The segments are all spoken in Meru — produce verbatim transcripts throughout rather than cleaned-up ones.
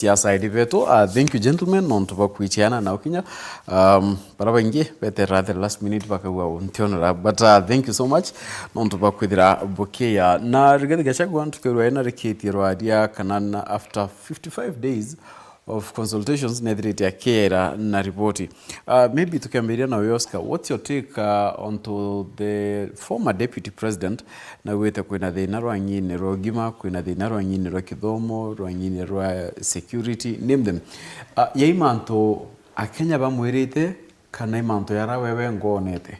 siasa iri betu. Uh, thank you, gentlemen, nontu bwa kwichiana na ukinya. Um, bara baingi beterera the last minute bakauga untionera, but uh, thank you so much nontu bwa kwithira bukiya na Rigathi Gachagua. Ntukwirwa ena rikitie rwaria kana na after fifty-five days of consultations nethirite akiera na riboti. Uh, maybe tukiambiria nawe, Oscar, what's your take uh, onto the former deputy president? Naugite kwina thina rwang'ini rwa ugima, kwina thina rwang'ini rwa kithomo, rwang'ini rwa security, name them. Uh, yai mantu Akenya bamwirite kana i mantu yara wewe ngonete?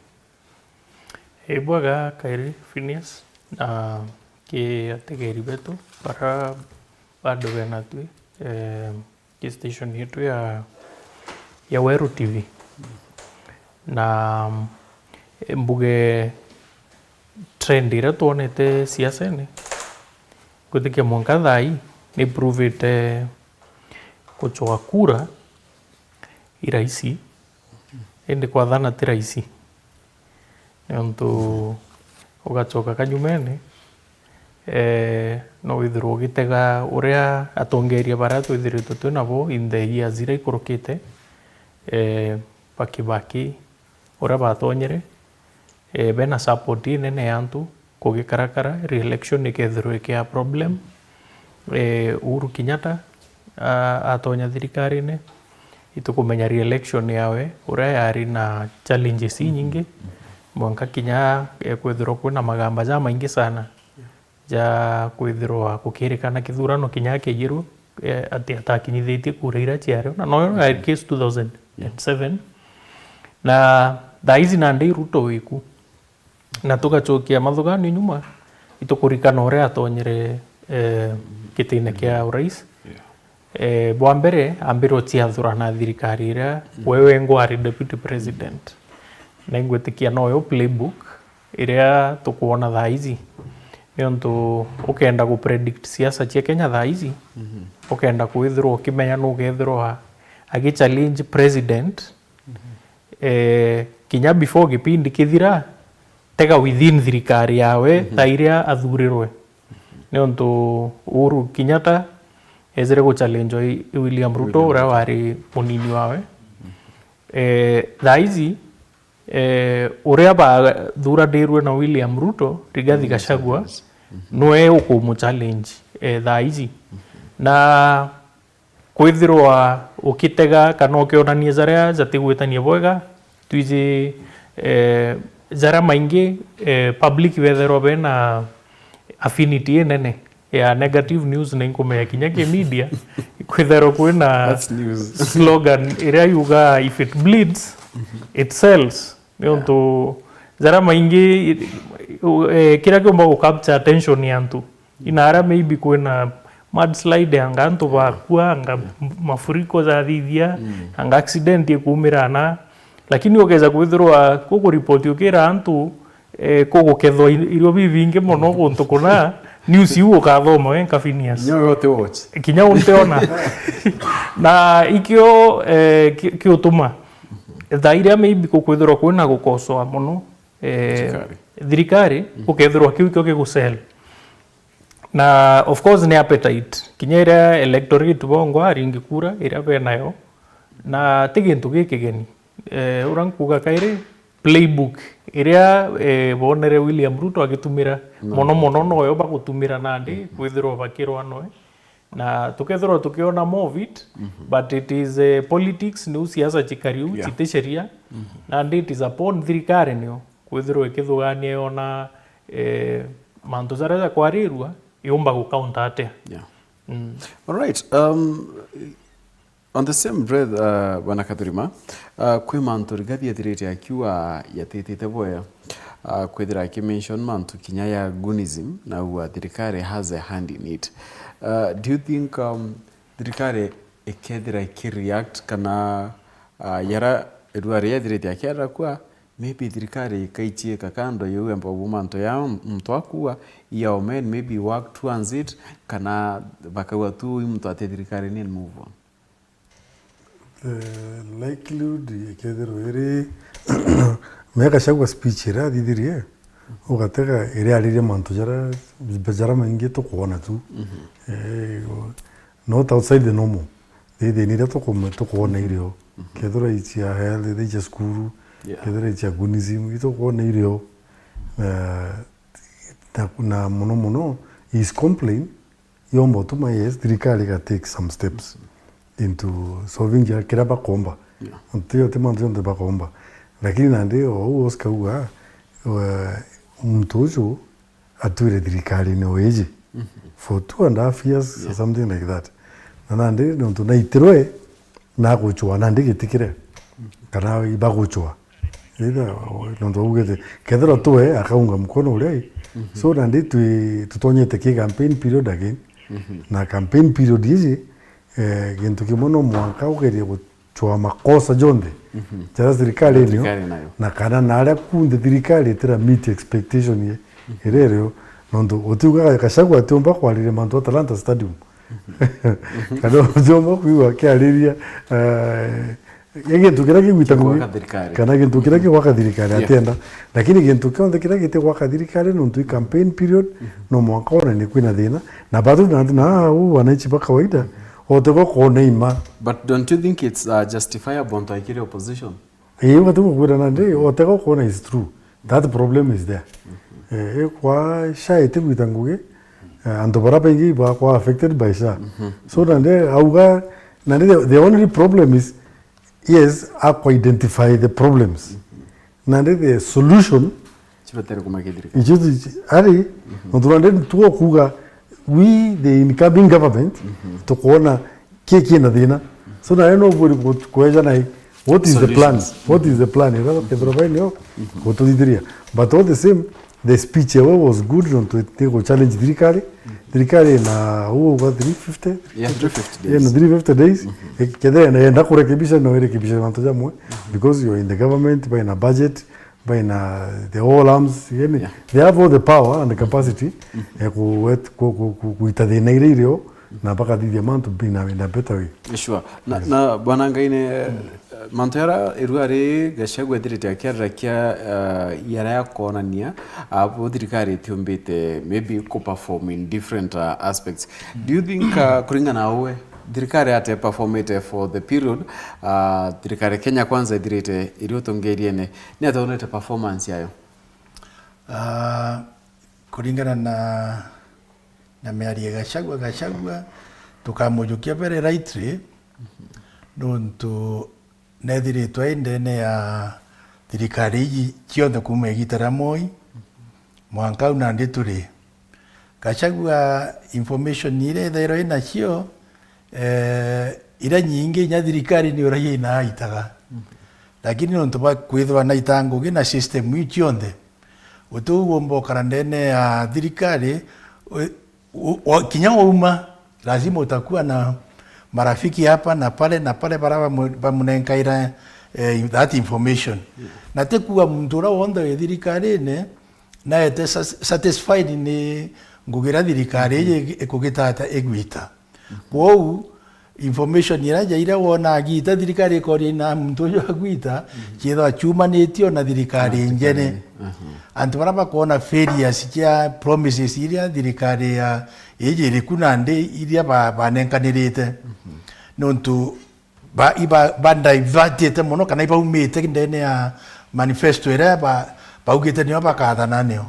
Ibwega kairi Phineas, na ki ategeri betu bara bado bena twi, eh, ki station yetu ya, ya Weru T V. Na, eh, mbuge trend iria twonete siasene, gwitikia mwanka thaa ii, ni provite kuchwa kura i raisi, indi kwathana ti raisi. Niuntu ugachoka kanyumene, eh, no withirwe ugitega uria atongeria baria twithiritwe twi nabo in the years iria ikurukite, eh, ba Kibaki, uria batonyere, eh, bena support inene ya antu kugikarakara, re-election ikethirwa ikia problem. Eh, Uhuru Kenyatta, a-, atonya thirikarine, itukumenya re-election yawe, uria yari na challenges inyingi, mwanka kinya, eh, kwithirwa kwina magamba jamaingi sana ja kwithirwa gukirikana kithurano kinya akiiyirwe, eh, ati atakinyithitie kura iria ciario, na noyo yari case two thousand and seven. Na thaa ici nandi Ruto wiku. Na tugacokia mathuganio nyuma, itukurikana uria atonyere, eh, gitine kia urais. Eh, bwa mbere, ambirwe ciathura na thirikari iria we wengwa ari deputy president. Na ingwitikia noyo playbook iria tukwona thaa ici. Niuntu ukenda gu predict siasa cia Kenya thaa ici, ukenda kwithirwa ukimenya nugethirwa agi challenge president, eh, kinya before gipindi kithira, tega within thirikari yawe thaa iria athurirwe. Niuntu Uhuru Kenyatta ejire guchallengewa i, i William Ruto, uria wari munini wawe. Eh, thaa ici, eh, uria bathuranirwe na William Ruto, Rigathi Gachagua, niwe ukumuchallenge, eh, thaa ici. Na kwithirwa ukitega kana ukionania jaria jatigwitania bwega, twiji, eh, jaria maingi, eh, public betherwa bena affinity inene ya negative news, na inkumenya kinya ki media, kwitherwa kwina slogan iria yuga, "If it bleeds, it sells." Niuntu jaria maingi, eh, kiria kiumba gu capture attention ya antu, ina aria maybe kwina mudslide, anga antu bakua, anga mafuriko jathithia, anga accident ikumira na, lakini ukeja kwithirwa kukuripoti ukira antu, eh, kugukethwa i-, irio bibingi mono guntu kuna news iu ukathoma wenka Phineas. Kinya we uti watch. Kinya untiona. Na ikio, eh, ki-, kiutuma thaa iria maybe kukwithirwa kwina gukosoa mono, eh, thirikari, gukethirwa kiu kio gigusell. Na of course ni appetite. Kinya iria electorate bongwa aringi kura iria benayo. Na ti gintu gikigeni. Eh, uria nkuga kairi playbook iria, eh, bonere William Ruto agitumira, mono mono noyo bagutumira nandi kwithirwa bakirwa noe. Na tukethirwa tukiona more of it, but it is, eh, politics, niu siasa cikari u, citi sheria. Nandi it is upon thirikari nio kwithirwa ikithugania yona, eh, mantu jaria jakwarirua, yumba gucounter atia. All right. Um, on the same breath, uh, Bwana Kathurima, uh, kwi mantu Rigathi ethirite akiuga yatitite bwega, uh, kwithira aki mention mantu kinya ya goonism, na uga thirikari has a hand in it. Uh, do you think, um, thirikari ikethira iki react kana, uh, yara irua ria ethirite akiara kwa, maybe thirikari ikaichiika kando yauge mbabu mantu ya muntu akua, ya omen maybe work towards it, kana bakauga tu uyu muntu ati thirikari ni move on? The likelihood ikethirwa iri miaka ciakwa speech iria athithirie, ugatega iria aririe mantu jaria, jaria maingi tukwona tu. Eh, not outside the normal. Ri thina iria tukume-, tukwona irio. Mhm. Kethira icia health, icia cukuru, Yeah. kethira icia gunism, itukwona irio. Eh, na, na muno muno, his complaint, yomba utuma, yes, thirikari iga take some steps into solving ja-, kiria bakomba. Yeah. Nti, ti mantu jonthe bakomba. Lakini nandi, ou Oscar auga, we, muntu uju atwire thirikarine o iji Mhm. for two and a half years, Yeah. something like that. Na nandi, nontu naitirwe, nagucwa, nandi giti kiria, kana ibagucwa. Either, nontu augite, kethirwa twe, akaunga mkono uria i. Mhm. So, nandi twi-, tutonyete ki campaign period again. Mhm. Na campaign period iji, eh, gintu kimwe no mwanka ugerie gucwa makosa jonthe Mhm. jaria thirikari Jaria inio, thirikari nayo. na kana naria kunthe thirikari itira meet expectation ye, Mhm. iria irio. Nontu utiugaga Gachagua atiumba kwariria mantu a Talanta Stadium. Kana utiumba kwigua akiariria, eh, ya gintu kiria kigwita ngugi, Kigwaka thirikari. kana gintu kiria kigwaka thirikari Yeah. atienda. Lakini gintu kionthe kiria giti gwaka thirikari, nontu i campaign period, no mwanka wonanie kwina thina. Na bado na, na, uu wananchi ba kawaida, ote gwa kwona ima. But don't you think it's, uh, justifiable ntu aikire opposition? Ii, ugati gukwira nandi, ote gwa kwona is true. That problem is there. Eh, kwa SHA iti gwita ngugi, eh, antu bara baingi bakwa affected by SHA. So nandi auga, nandi the, the only problem is, yes, akwa identify the problems. Nandi the solution Chibatari kumake thirikari. Icio ti-, ari, nontu nandi tugo kuga, we the incoming government, tukwona ki kina thina. So nawe no uburi ku-, kueja nai, what is the plan? Solutions. What is the plan? Ira kethira bai nio gututhithiria. But all the same, the speech ewe was good, nontu ti gu challenge thirikari. Thirikari na uu uga three fifty? Yeah, three fifty Yeah, no, days. three fifty days. Kethira enda kurekebisha, no irekebisha mantu jamwe, because you're in the government, baina budget, baina the all arms, yani, Yeah. they have all the power and the capacity ya ku-, ku-, ku-, ku-, kuita thina iria irio na bakathithia mantu in a, in a better way. Sure. Na, Yes. na Bwana Ngaine, eh, mantu yara irua ri Gachagua ethirite akiarira kia, eh, yara ya kwonania, ah, bo thirikari itiumbite maybe ku perform in different, ah, aspects. Do you think, ah, kuringana na uwe, thirikari ate performite for the period, ah, thirikari Kenya Kwanza ithirite iri utungiriene, ni atonete performance yayo? Ah, kuringana na, na miario ya Gachagua, Gachagua tukamujukia very rightly, nontu nethiritwe i ndene ya thirikari iji cionthe kuuma igita ria Moi, mwanka u nandi turi. Gachagua information iria ithairwa inacio, eh, iria nyingi inya thirikari ni uria inaitaga. Lakini nontu bwa kwithirwa naita ngugi na system iu cionthe, uti ugomba ukara ndene ya thirikari, u-, u-, wa-, kinya wauma, lazima utakuwa na marafiki hapa na pale na pale bara bamu-, bamunenkaira, eh, that information. Na ti kuuga muntu uria wonthe wi thirikarine naete sas-, satisfied ni ngugi iria thirikari iji ikugitata igwita. Kwou, information iria jaira wona agita thirikari ikoria na muntu uju agwita, ciithwa ciumanitio na thirikari njene. Antu bara bakwona failures cia promises iria thirikari ya iji iriku nandi iria ba-, banenkanirite. Nontu ba-, iba-, ba divertite mono kana ibaumite ndene ya manifesto iria ba-, baugite nio bakathana nio.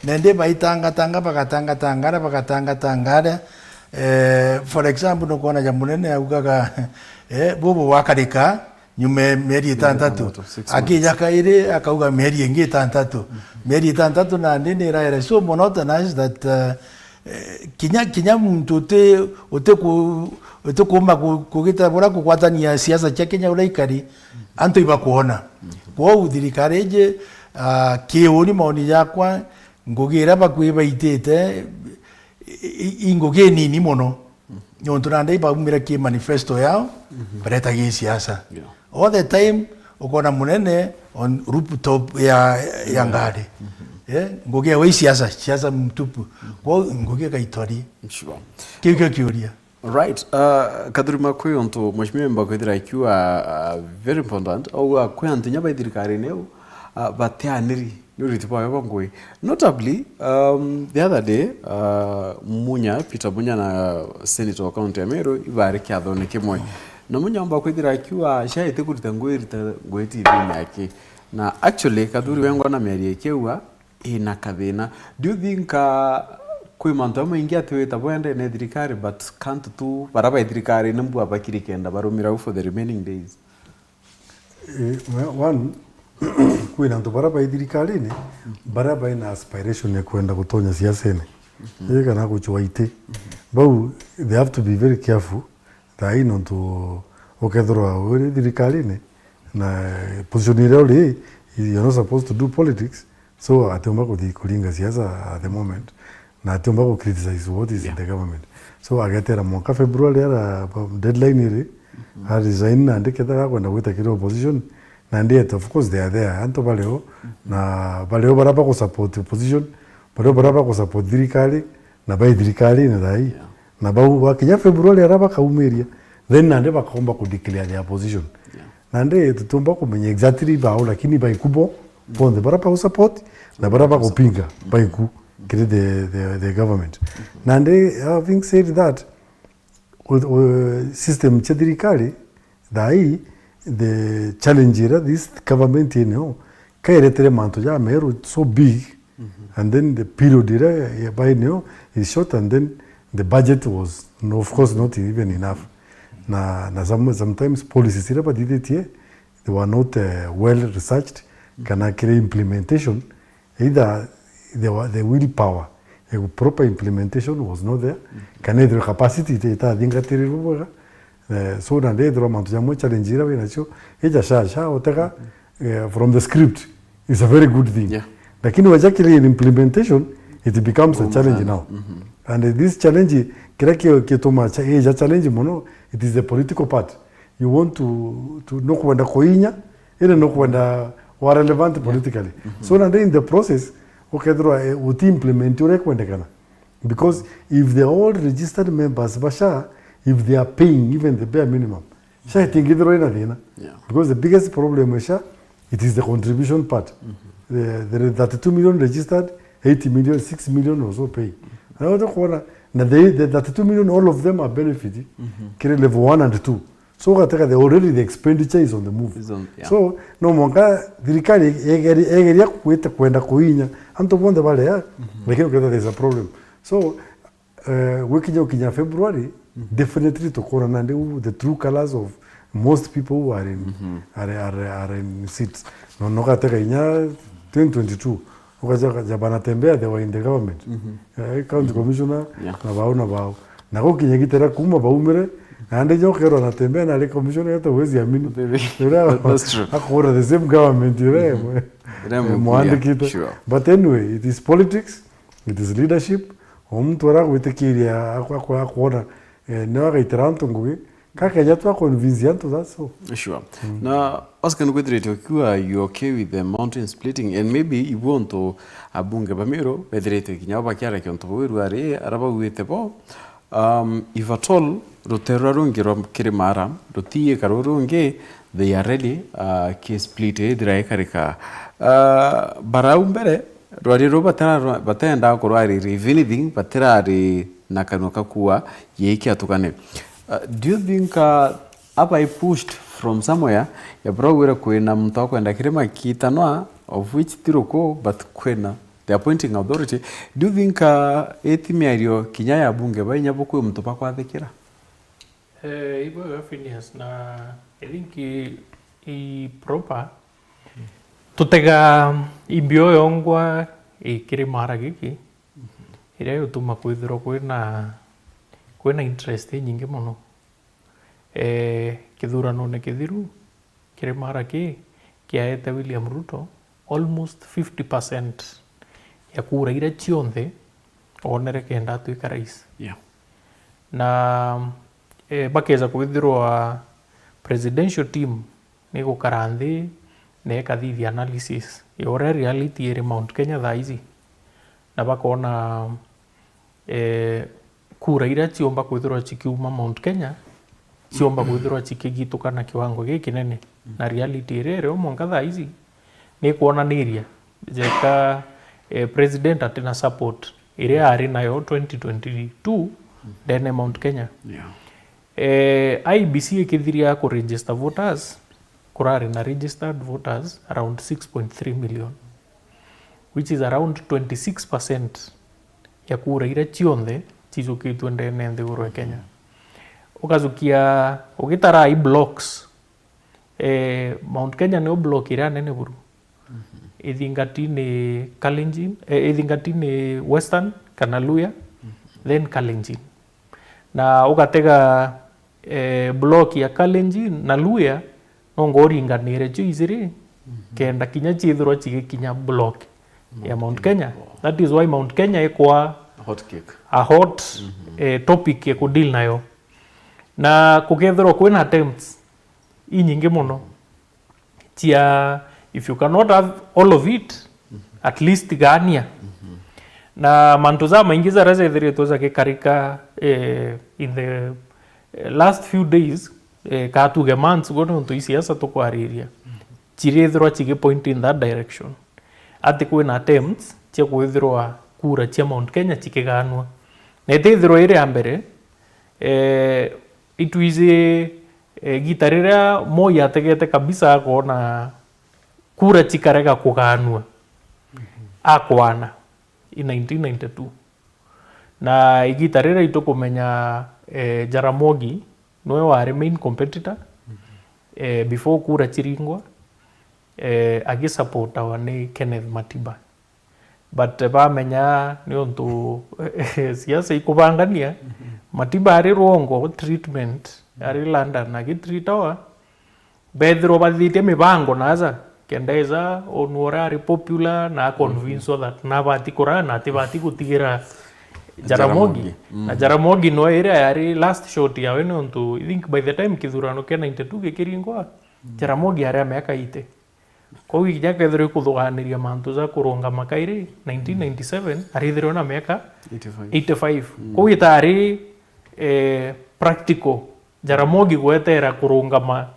Nende baitangatanga, bagatangatanga aria, bagatangatanga aria. Eh, for example, nukwona ja munene augaga, eh, bubu bwakarika nyuma ya mieri itantatu. Itantatu, six months. Akija kairi, akauga mieri ingi itantatu. Mieri itantatu nandi ni iraere so monotonous that, uh, eh, kinya, kinya muntu uti, uti ku-, uti kuuma ku-, kugita buria kugwatania siasa cia Kenya uria ikari, antu ibakwona. Kwou thirikari iji, ah, kiuni maoni jakwa, ngugi iria bakwi baitite, i, i, i ngugi inini mono. Nontu nandi ibaumire ki manifesto yao, bareta gi siasa. Yeah. All the time, ukona munene on rooftop ya, ya ngari. Eh, ngugi yao i siasa, siasa mtupu. Kwou ngugi igaitwari. Sure. Kiu kio kiuria. Right. Uh, Kathuri Makui, untu Mheshimiwa Mbako ithira akiuga, uh, very important. Auga kwi antu inya bai thirikarine iu, uh, batianiri Ni uriti bwayo bwa ngui. Notably, um, the other day, uh, Munya, Peter Munya na Senator wa County ya Meru ibari kiathone kimwe. Na Munya omba kwithira akiuga, "Sha itikurita ngui, irita ngui T V-ini yake." Na actually, Kathuri wengwa na miario ikiuga, ina kathina. Do you think, uh, kwi mantu amwe maingi ati wita bwende ne thirikari, but can't tu bara bai thirikari ni mbua bakiri kenda barumira u for the remaining days? Eh, one, kwina antu bara bai thirikarine, bara bai na aspiration ya kwenda gutonya siasene. Ii kana gucwa iti. Bau, they have to be very careful. Thaa ii nontu ukethirwa uri thirikarine, na position iria uri, you're not supposed to do politics. So, atiumba kuthi kuringa siasa at the moment. Na atiumba ku criticize what is in the government. So, agetera mwanka February ara deadline iri, a resign nandi kethira akwenda gwita kiri opposition. Nandi yet, of course, they are there. Antu bario, na bario bara baku support opposition, bario bara baku support thirikari, na bai thirikari ni thaa ii. Na bau bakinya February ara bakaumiria, then nandi bakomba ku declare their position. Nandi tutiumba kumenya exactly bao, lakini baiku bo, bonthe bara baku support, na bara bakupinga, baiku, kiri the, the, the government. Nandi, having said that, u-, u-, system cia thirikari, thaa ii, the challenge ira this government ino, kairetere mantu ja meru so big, and then the period ira ya bainio is short, and then the budget was, no, of course, not even enough. Na, na some, sometimes policies ira bathithitie, they were not, uh, well researched, kana kiri implementation, either the, the willpower, the proper implementation was not there, kana ethirwa capacity ita-, itathingatirirwe bwega. Eh, so, nandi ethirwa mantu jamwe challenge ira winacio, ija sha, sha, utega, eh, from the script is a very good thing. Yeah. Lakini waja kiri implementation, it becomes a challenge now. And this challenge, kira ki-, kituma cha-, ija challenge mono, it is the political part. You want to, to, nukwenda kuinya, iri nukwenda wa relevant politically. So, nandi in the process, ukethirwa, eh, uti implement uria kwendekana. Because if the all registered members ba sha, if they are paying even the bare minimum, sha itingithirwa ina thina. Yeah. Because the biggest problem with sha, it is the contribution part. The, the thirty-two million registered, eight million, six million also pay. Na wote kuona, na the, the thirty-two million, all of them are benefiting kiri level one and two. So, ugatega the, already the expenditure is on the move. Is on, yeah. So, no mwanka thirikari egeri-, egeria kwita kwenda kuinya antu bonthe baria, lakini ukethira there is a problem. So, eh, gwikinya ukinya February, definitely tukuona nandi u-, the true colours of most people who are in, are, are, are in seats. No, no, ugatega inya twenty twenty-two, ukaja, ukaja banatembea, they were in the government. Eh, county commissioner, na bau, na bau. Na gukinya gitera kuma baumire, na ande nyokerwa anatembea na ari commissioner, hata huwezi amini. That's true. Akora the same government ira imwe. Ira imwe, mwandikite. Sure. But anyway, it is politics, it is leadership. O muntu aragwitikiria aku-, aku-, akuona, eh, niwe agaitira antu ngugi. Kakeja twa convince antu, that's all. Sure. Na Oscar, nukwithirite ukiuga you okay with the mountain splitting, and maybe ibu untu abunge ba Meru bethirite kinya bakiaragia untu bau, iru ari ara bauite bo, um, if at all, rutere ruria rungi rwa Kirimara rutiika ruu rungi, they are ready, uh, ki split ithira ikarika. Uh, barau mbere, rwari ruu batara-, batendaa kurwariri, if anything, batirari na kanua kakua, giki atukane. Uh, do you think, uh, have I pushed from somewhere, ya buragwire kwina muntu akwenda kirima kiitanwa, of which ti ruku, but kwina the appointing authority? Do you think, uh, iti miario kinya ya bunge bainya bukwi muntu bakwathikira? Eh, ibwega Phineas, na I think i, i proper. Tutega imbio yongwa ikiri mara giki, iria yutuma kwithirwa kwina, kwina interest inyingi mono. Eh, kithuranone kithiru, kiri mara ki kiaete William Ruto almost fifty percent ya kura iria cionthe onere kenda atwika rais. Yeah. Na, eh, bakeza kwithirwa presidential team ni gukara nthi na ikathithia analysis ya uria reality iri Mount Kenya thaa ici, na bakona, eh, kura iria ciomba kwithirwa cikiuma Mount Kenya ciomba kwithirwa cikigituka na kiwango gikinene, na reality iria iri o mwanka thaa ici ni kwonaniria Jeka, eh, president atina support iria ari nayo twenty twenty-two ndene Mount Kenya. Yeah. Eh, I E B C ikithiria ku register voters, kurari na registered voters around six point three million, which is around twenty-six percent ya kura iria cionthe cicukitwe ndene nthiguru ya Kenya. Ukajukia, ugitara i blocks, eh, Mount Kenya nio block iria nene buru. Ithingati ni Kalenjin, eh, ithingati ni Western kana Luhya, then Kalenjin. Na ugatega, eh, block ya Kalenjin na Luhya, nongo uringanire cio ijiri, kenda kinya ciithirwa cigikinya block ya Mount Kenya. That is why Mount Kenya ikwa a hot cake, a hot, eh, topic ya kudeal nayo. Na kukethirwa kwina attempts inyingi muno cia, if you cannot have all of it, at least gania. Na mantu ja maingi jaria jethiritwe jagikarika, eh, in the, eh, last few days, eh, ka tuge months, gwe nontu i siasa tukwariria, cirithirwa cigi point in that direction. Ati kwina attempts cia kwithirwa kura cia Mount Kenya cikiganua. Na itithirwa iri ya mbere, eh, itwiji, eh, igita riria Moi ategete kabisa akoona kura cikarega kuganua, akwana in nineteen ninety-two. Na igita riria itukumenya, eh, Jaramogi niwe wari main competitor, eh, before kura ciringwa, eh, agisupportawa ni Kenneth Matiba. But bamenya niuntu siasa ikubangania, Matiba ari rwongo treatment, ari London agitreatawa, bethirwa bathitie mibango naja, kenda eja onwa uria ari popular na aconvincewa that nabati kuraa na atibati gutigira Jaramogi. Jaramogi. Na Jaramogi no iria yari last shot yawe, niuntu I think by the time kithurano kia ninety-two gikiringwa, Jaramogi ari a miaka eighty. Kwou kinya kethirwa ikuthuganiria mantu ja kurungama kairi, nineteen ninety-seven, arithirwe na miaka eighty-five. Eighty-five. Kwou itari, eh, practical Jaramogi gwetera kurungama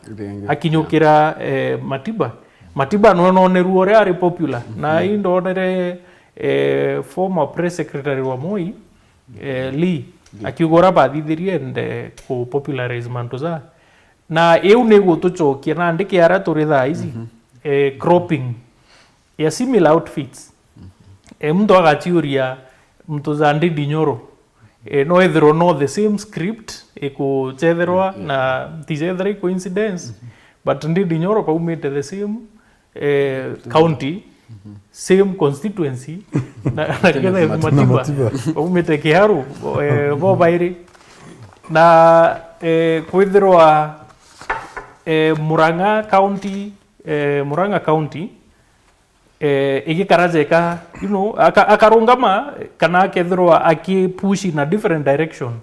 akinyukira, eh, Matiba. Matiba nwe nonerua uria ari popular. Na indonere, eh, former press secretary wa Moi, eh, Lee, akiuga uria bathithirie and, eh, ku popularize mantu ja. Na iu ni gutucokia nandi kiaria turi thaa ici, eh, cropping ya similar outfits. Eh, muntu agaciuria muntu ja Ndindi Nyoro, eh, no ethirwa no the same script ikucetherwa na ticethera i coincidence, but Ndindi Nyoro baumite the same, eh, county, same constituency, na, na Kenneth Matiba, baumite Kiharu, eh, bo bairi. Na, eh, kwithirwa, eh, Murang'a County, eh, Murang'a County, eh, igikara jeka, you know, aka-, akarungama kana akethirwa akipush in a different direction.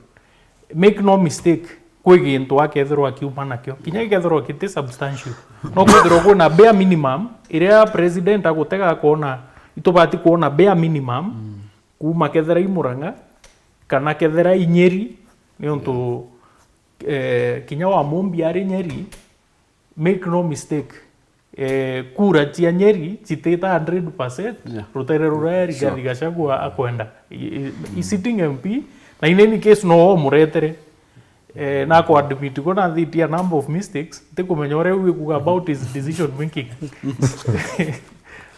Make no mistake, kwi gintu akethirwa akiuma nakio. Kinya gikethirwa giti substantial. No kwithirwa kwina bare minimum, iria president agutega akona, itubati kwona bare minimum, kuma kethira i Murang'a, kana kethira i Nyeri, niuntu, eh, kinya wa Mumbi ari Nyeri, make no mistake, eh, kura cia Nyeri citita hundred percent, yeah, rutere ruria Rigathi Gachagua akwenda. I, i, i sitting M P, na in any case no umuretere. Eh, na ku admit ko na thiti a number of mistakes, ntikumenya uria wikuga about his decision making.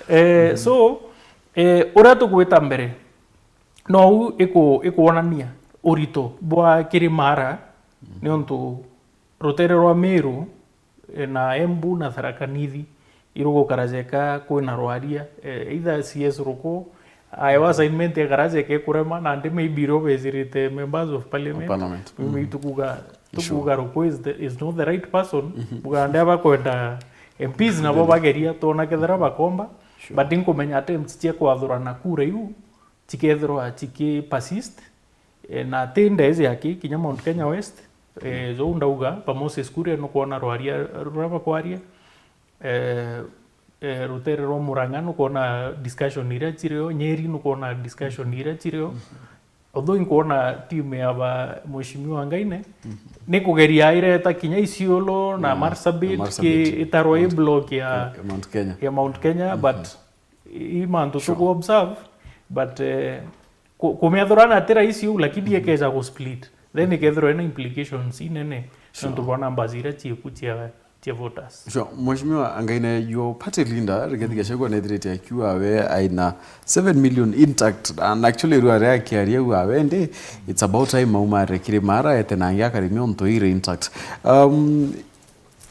Eh, so, eh, uria tugwita mbere, nou iku-, ikwonania urito bwa kiri Mara, niuntu rutere rwa Meru, eh, na Embu na Tharaka Nithi, irugukara jeka kwina rwaria, eh, either C S Ruku, aewa assignment ekara jeka ikurema, nandi maybe irio bejirite members of parliament. Parliament. Maybe tukuga, tukuga Ruku is the, is not the right person, buga nandi abakwenda M Ps nabo bageria, twona kethira bakomba, but nkumenya attempts cia kwathurana kura iu, cikethirwa ciki persist, eh, na ti ndezi aki, kinya Mount Kenya West, eh, jou ndauga, pa Moses Kuria nukwona rwaria ruria bakwaria, eh, eh, rutere rwa Murang'a nukwona discussion iria cirio, Nyeri nukwona discussion iria cirio. Although inkwona team ya ba Mheshimiwa Ngaine, ni kugeria ireta kinya Isiolo na Marsabit, na Marsabit, ki-, itarwa i block ya, ya Mount Kenya, ya Mount Kenya, but I mantu tuku observe, but, eh, ku-, kumethura na ti rahisi uu, lakini ekeja ku split, then ikethirwa ina implications inene nontu bwa numbers iria cieku cia, cia voters. Sure, Mheshimiwa Angaine, your party leader, Rigathi Gachagua, nethirite akiuga we aina seven million intact, and actually rwa ria akiaria uga we ndi, it's about time aumare kirima araete na angi akarimia untu iri intact. Um,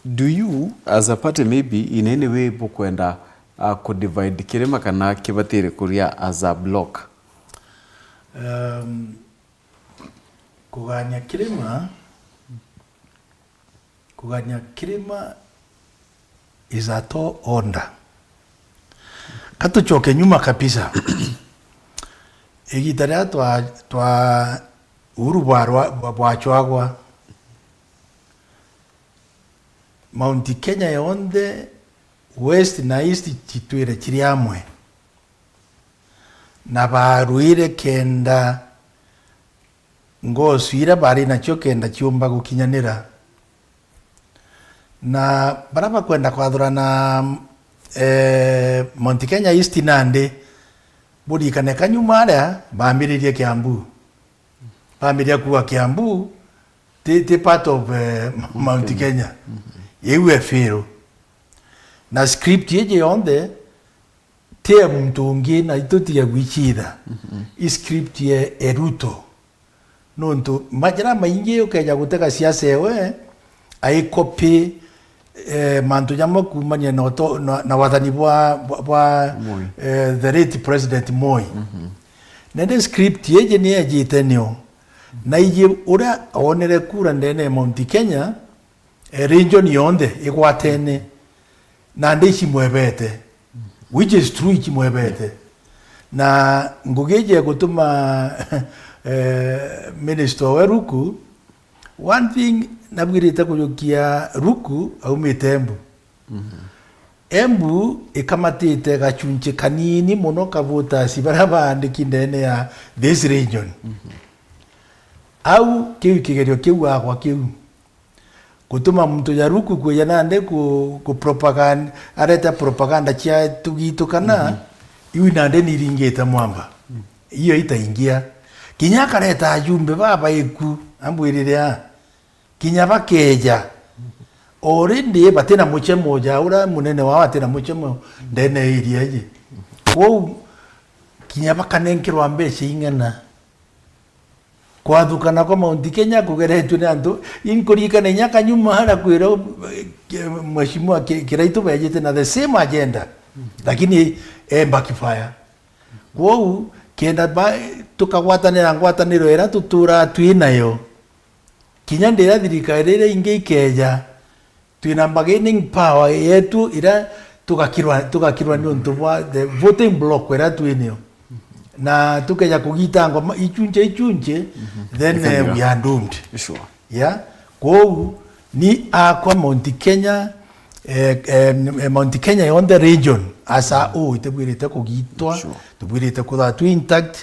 do you, as a party, maybe in any way bukwenda, uh, ku divide kirima kana kibatire kuria as a block? Um, kugania kirima, kugania kirima is a tall order. Ka tucoke nyuma kabisa. Igita riria twa, twa Uhuru bwarwa-, bwa-, bwachwagwa, Mount Kenya yonthe, West na East, citwire ciri amwe. Na barwire kenda ngocu iria bari nacio kenda ciumba gukinyanira. Na baria bakwenda kwathurana, eh, Mount Kenya East nandi, buririkane kanyuma aria bambiririe Kiambu. Bambiriria kuuga Kiambu ti, ti part of, eh, Mount Kenya. Iu e fail. Na script iji yonthe ti ya muntu ungi, na itutige gwicitha. I script ya, ya Ruto. Nontu majira maingi ukeja gutega siasa ewe, aikopi, eh, mantu jamwe kuumania na uto-, na, na wathani bwa, bwa, bwa, Moi. Eh, the late President Moi. Na indi script iji ni ejite nio. Na iji uria onere kura ndene ya Mount Kenya, eh, region yonthe igwatene, na ndi icimwebete, which is true, icimwebete. Na ngugi iji ya gutuma, eh, minister we Ruku, one thing nabwirite kujukia Ruku aumite Embu. Embu ikamatite gachunchi kanini mono ka voters baria baandiki ndene ya this region. Au kiu kigerio kiu agwa kiu. Gutuma muntu ja Ruku kwija nandi ku, ku propaganda, areta propaganda cia tugitu kana iu nandi niringite mwamba. Iyo itaingia. Kinya akareta ajumbe babaiku, ambwirire a, kinya bakeja. Already batina muchemo ja uria munene wao atina muchemo ndene ya iria iji. Kwou kinya bakanenkerwa mbeca ing'ana. Kwathukana kwa Mount Kenya kugeretue ni antu, inkuririkana inya kanyuma haria kwira, eh, Mheshimiwa Ki-, Kiraitu bejite na the same agenda, lakini e backfire. Kwou, kenda ba-, tukagwatanira ngwataniro iria tuturaa twi nayo, kinya ndiria thirikari iria ingi ikeja, twina bargaining power yetu iria tugakirwa, tugakirwa ni untu bwa the voting block iria twinio. Na tukeja kugitangwa ma-, ichunche, ichunche, then, eh, we are doomed. Sure. Yeah? Kwou, ni akwa Mount Kenya, eh, eh, Mount Kenya yonthe region, as a whole, itibwirite kugitwa, sure, tubwirite kuthwa twi intact,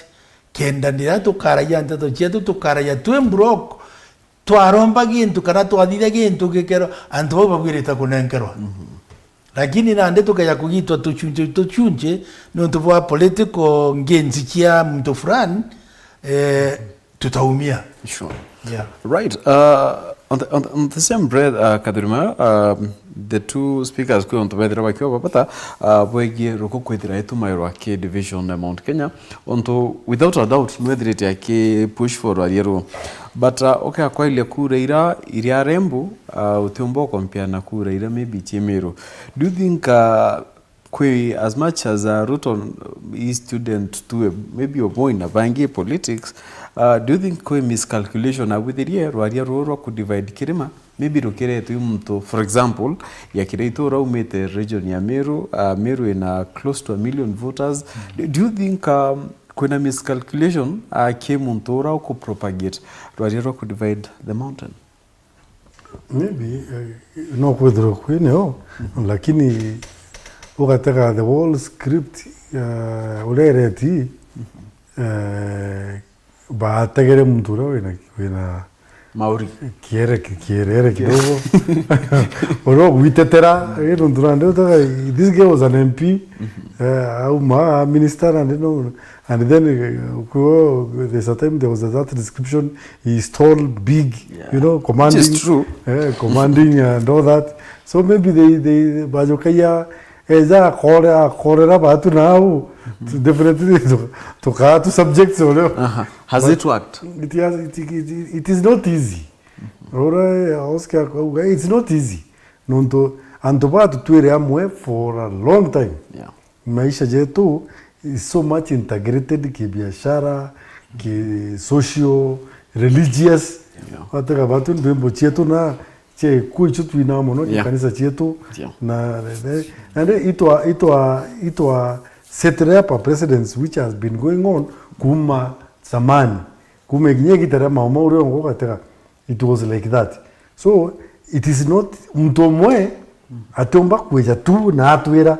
kenda ndiria tukaragia nteto cietu, tukaragia twi block, twaromba gintu kana twathithia gintu gikero, antu bau babwirite kunenkerwa. Lakini nandi tukeja kugitwa tuchunche, tuchunche, niuntu bwa political gains cia muntu fulani, eh, tutaumia. Sure. Yeah. Right. Uh, on the, on the, on the same breath, uh, Kathurima, um, the two speakers kwi untu bethira bakiwa babata, uh, bwegie ruku kwithira itumairwa ki division ya Mount Kenya, untu without a doubt nwethirite aki push for rwaria ruu. But, uh, ukea kwailia kura ira, iria rembu, uh, utiumba ukompea na kura iria maybe ci Miru. Do you think, uh, kwi, as much as, uh, Ruto is student to a, maybe Oboi na bangi politics, uh, do you think kwi miscalculation abwithirie rwaria ruu rwa ku divide kirima? Maybe rukiretwe i muntu, for example, ya Kiraitu uria umite region ya Meru, uh, Meru ina close to a million voters. Do, do you think, um, kwina miscalculation, uh, ki muntu uria uku propagate rwaria rwa ku divide the mountain? Maybe, eh, no kwithirwa kwi nio, lakini ugatega the whole script, eh, uria ireti, eh, bategere muntu uria wina, wina, Mauri. Kiere ki-, kierere kidogo. Uria ugwitetera, eh, nontu nandi utega, this guy was an M P, eh, auma, a minister, and then, no, and then, eh, kuo, there's a time there was that description, he's tall, big, Yeah. you know, Which commanding, is true. eh, commanding and all that. So maybe they, they, bajokaia, eja akore, akorera batu nau, definitely tu-, tukaa tu subjects urio. Aha. Has it worked? It has, it, it, it, it is not easy. Ura, eh, Oscar akauga, it's not easy. Nontu antu baa tutwire amwe for a long time. Yeah. Maisha jetu is so much integrated, kibiashara, ki social, religious. Yeah. Watega batu ndwimbo cietu na cie kuo icio twinaa mono, ki Yeah. kanisa cietu. Yeah. Na, na, na itwa, itwa, itwa settle up a precedence which has been going on kuma zamani. Kuma ikinya igita ria mama uria ungu gatega. It was like that. So, it is not, muntu umwe atiumba kwija tu na atwira.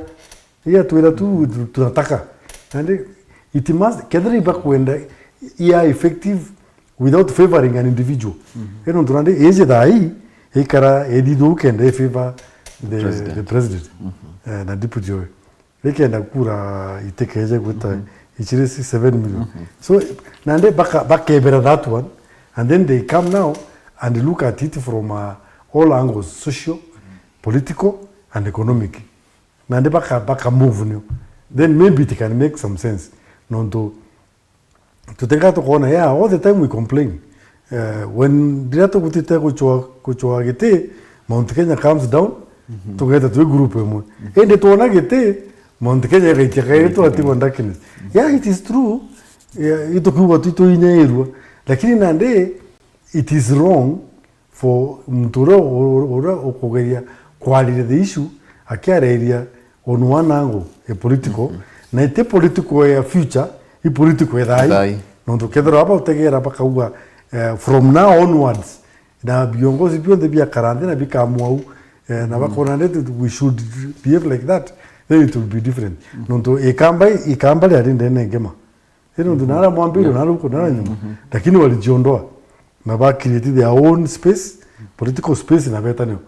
Ii atwira tu, tu-, tunataka. And it must, kethira ibakwenda, ia effective without favoring an individual. Ino ntu nandi iji thai, ikara ethithua ukenda i favor the, President. The president. Eh, na deputy oyo. Ikenda kura itikeje gwita ichiri seven million. So, nande baka-, bakebera that one, and then they come now and look at it from, uh, all angles, social, political, and economic. Nande baka, baka move nio. Then maybe it can make some sense. Nontu tutenga tukona, yeah, all the time we complain. Eh, when riria tugutite guchwa, guchwa giti, Mount Kenya comes down, tugeta twi group imwe. Indi twona giti, Mount Kenya igaitia kairi twatigwa darkness. Yeah, it is true. Yeah, itukiuga tu tuinyairua. Lakini nandi, it is wrong for muntu uria, uria ukugeria kwariria the issue, akiariria on one angle, a political, na iti political ya future, i political ya thai. Thai. Nontu kethira aba utegera bakauga, eh, from now onwards, na viongozi bionthe biakara nthi na bikamwau, eh, na bakona that we should behave like that, then it will be different. Nontu ikamba, ikamba riari ndene ngema. Ino ndu nara mwambiro, nara uko, nara nyuma. Lakini walijiondoa. Na ba create their own space, political space na beta nio.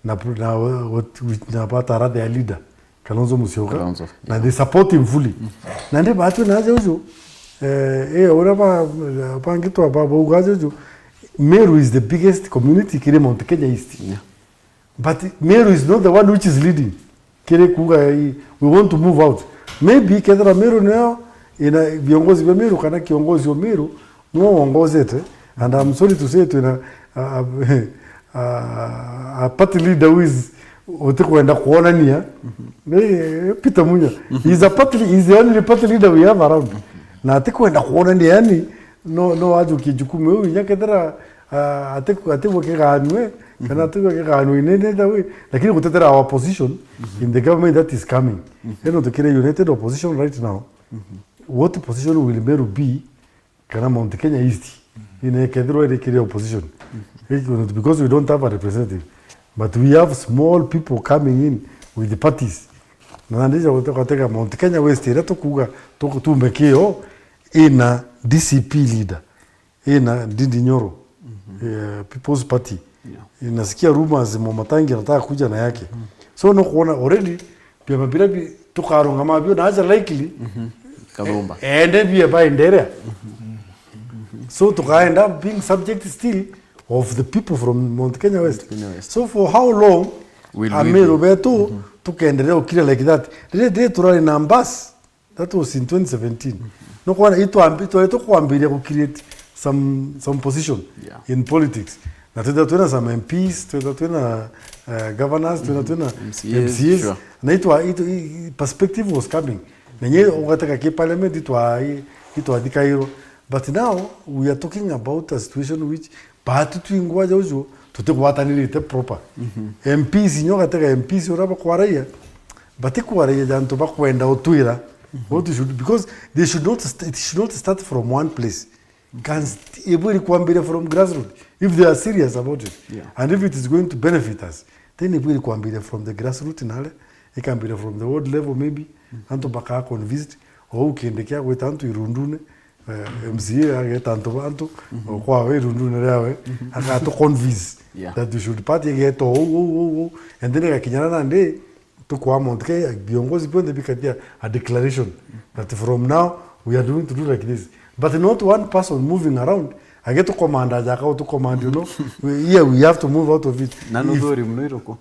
Na, na, na batara their leader, Kalonzo Musyoka. Kalonzo, na they support him fully. Na ndi batu na aja uju, eh, eh, ura ba, bangitwa ba, bauga aja uju, Meru is the biggest community kiri Mount Kenya East. Yeah. But Meru is not the one which is leading. Kiri kuuga, eh, we want to move out. Maybe kethira Meru niyo ina viongozi vya Meru kana kiongozi wa Meru niwe wongozete, and I'm sorry to say twina a, a, a, a party leader who is utikwenda kuonania ni Peter Munya. He's a party, he's the only party leader we have around. Na atikwenda kuonania, yani, no, no ajukie jukumu iu, inya kethira, ah, ati-, atigwe kiganwe, kana atigwe kiganwe in any other way, lakini gutetera our position in the government that is coming. Ino tukire united opposition right now. What position will Meru be, kana Mount Kenya East, ine kethirwa iri kiri opposition? Because we don't have a representative, but we have small people coming in with the parties. Na nandi ja gutega Mount Kenya West iria tukuuga tuku-, tuume kio, ina D C P leader, ina Ndindi Nyoro, eh, People's Party. Yeah. Nasikia rumors Mama Tangi anataka kuja na yake. So no kuona already biama biria bi-, tukarungama bio na aja likely, Kathumba. Eh, ende bie baenderea. So tukaenda being subject still of the people from Mount Kenya West. Mount Kenya West. So for how long will we Ameru be betu tukenderea ukira like that? Riria, riria turari na mbasi, that was in twenty seventeen. No kwana itwambi-, twari tukwambiria ku create some, some position, yeah, in politics. Na twithirwa twina some M Ps, twithirwa twina, eh, governors, twithirwa twina M C As, M C As. Sure. Na itwa, itwa, i-, i-, perspective was coming. Na nye ugateka ki parliament itwa, i-, itwathikairwo. But now we are talking about a situation which batu twingwa ja uju tutigwatanirite proper. M Ps inyo gatega M Ps uria bakwaraia, batikwaraia ja antu bakwenda utwira. What you should, because they should not st-, it should not start from one place. Can st-, ibwiri kwambiria from grassroots if they are serious about it. Yeah. And if it is going to benefit us, then ibwiri kwambiria from the grassroots nale, ikambiria from the ward level maybe. Antu bakaa convinced, ou kindi kia gwita antu irundune, Eh, M C A ageta antu bantu, okwa we irundune riawe, akatu convince Yeah. that we should party, ageta uu, uu, uu, uu. And then agakinyana nandi, tukwa Mount Kenya, viongozi vionthe bikatia a declaration that from now we are going to do like this. But not one person moving around, agetu command aja akautu command, you know, we, here we have to move out of it. Na If- nuthuri mno iruku?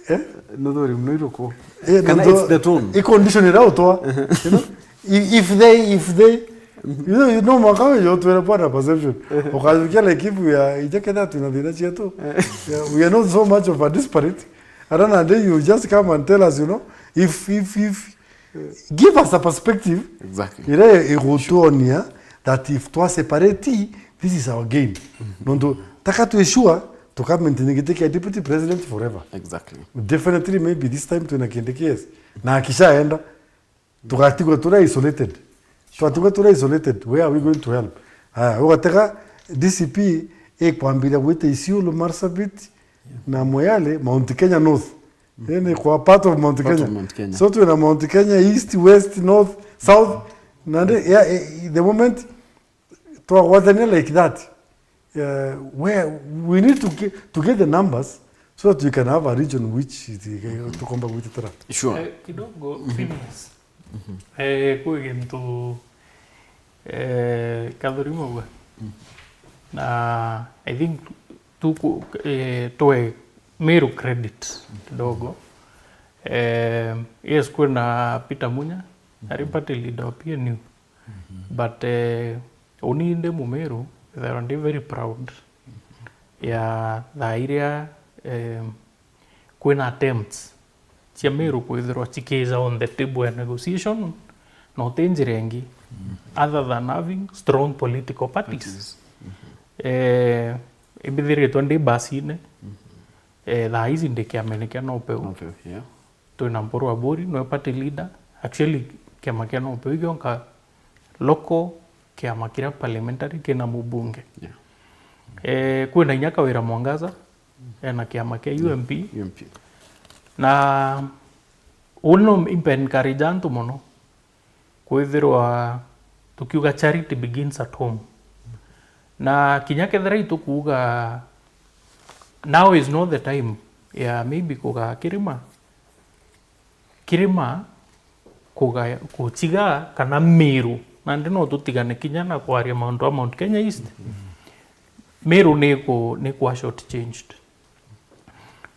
Eh? Nuthuri mno iruku? Eh, Kana nuthuri- it's the tone? I condition ira utwa, you know? I- if they, if they, you know, you know, mwaka uyu twere bwana perception. Ukajukia like if we are, ije kenda twina thina cietu. Yeah, we are not so much of a disparate. Ara nandi you just come and tell us, you know, if, if, if, give us a perspective. Exactly. Ira igutuonia that if twa separate, this is our gain. Nontu taka twi sure tuka maintain giti kia deputy president forever. Exactly. Definitely, maybe this time twina Kindiki, yes. Na akishaenda, tugatigwa turi isolated. Twatigwa turi isolated, where are we going to help? Aya, ugatega D C P ikwambiria gwita Isiolo, Marsabit, na Moyale, Mount Kenya North. Then kwa part of Mount Part Kenya. of Mount Kenya. So twina Mount Kenya East, West, North, South. Nandi, yeah, eh, the moment twagwatania like that, uh, where we need to get, to get the numbers so that we can have a region which is, eh, tukomba gwitetera. Sure. Eh, kidogo, Phineas. Eh, kwi gintu, eh, Kathuri mauga. Na I think tuku, eh, twe Meru credit kidogo. Eh, yes, kwina Peter Munya, ari party leader wa P N U. But, eh, uni ndi Mumeru, ethagirwa ndi very proud ya thaa iria, eh, kwina attempts cia Meru kwithirwa cikija on the table ya negotiation, na uti njira ingi, other than having strong political parties. Parties. Eh, imbithiritwe ndi basine, eh, thaa ici ndi kiamene kia Nopeu. Nopeu, yeah. Twina Mpuru Aburi, nwe party leader. Actually, kiama kia Nopeu gionka local kiama kiria parliamentary kina mubunge. Yeah. Eh, kwina inya Kawira Mwangaza, ena kiama kia U M P. U M P. Na uno impe encourage antu mono kwithirwa tukiuga charity begins at home. Na kinya kethira itukuuga now is not the time ya maybe kuga kirima, kirima kuga, kuchiga kana Meru, nandi no tutigane kinya na kwaria maundu a Mount Kenya East. Meru ni ku, ni kwa short changed.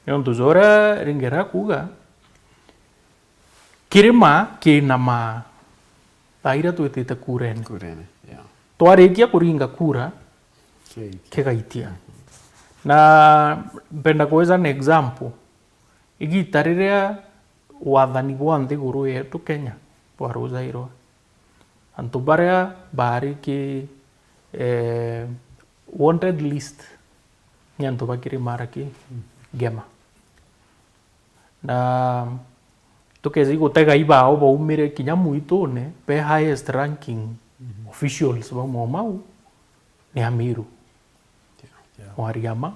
Niuntu ja uria ringi rakuuga, kirima kinamaa thaa iria twitite kurene. Kurene, yeah. Twarikia kuringa kura, Kigaitia. Kigaitia. Na mpenda kuweza an example. Igita riria wathani bwa nthiguru yetu Kenya bwarujairwa, antu baria baari ki, eh, wanted list ni antu ba Kirimara ki Ngema. Na tukeja igutega ibao baumire kinya mwitune, be highest ranking officials ba Mau Mau ni Amiru. Yeah. Mwariama,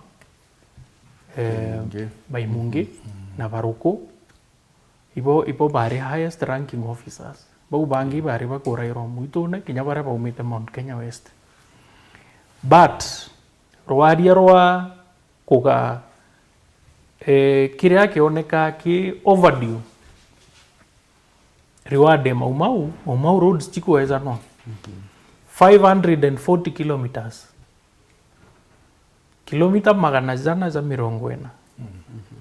eh, Baimungi. Baimungi, na Baruku. Ibo, ibo bari highest ranking officers. Bau bangi bari bakurairwa mwitune, kinya baria baumite Mount Kenya West. But, rwaria rwa kuga, eh, kiria kioneka ki overdue, reward ya Mau Mau, Mau Mau roads chikwejanwa. Five hundred and forty kilometers. Kilomita magana jana ja mirongo ina.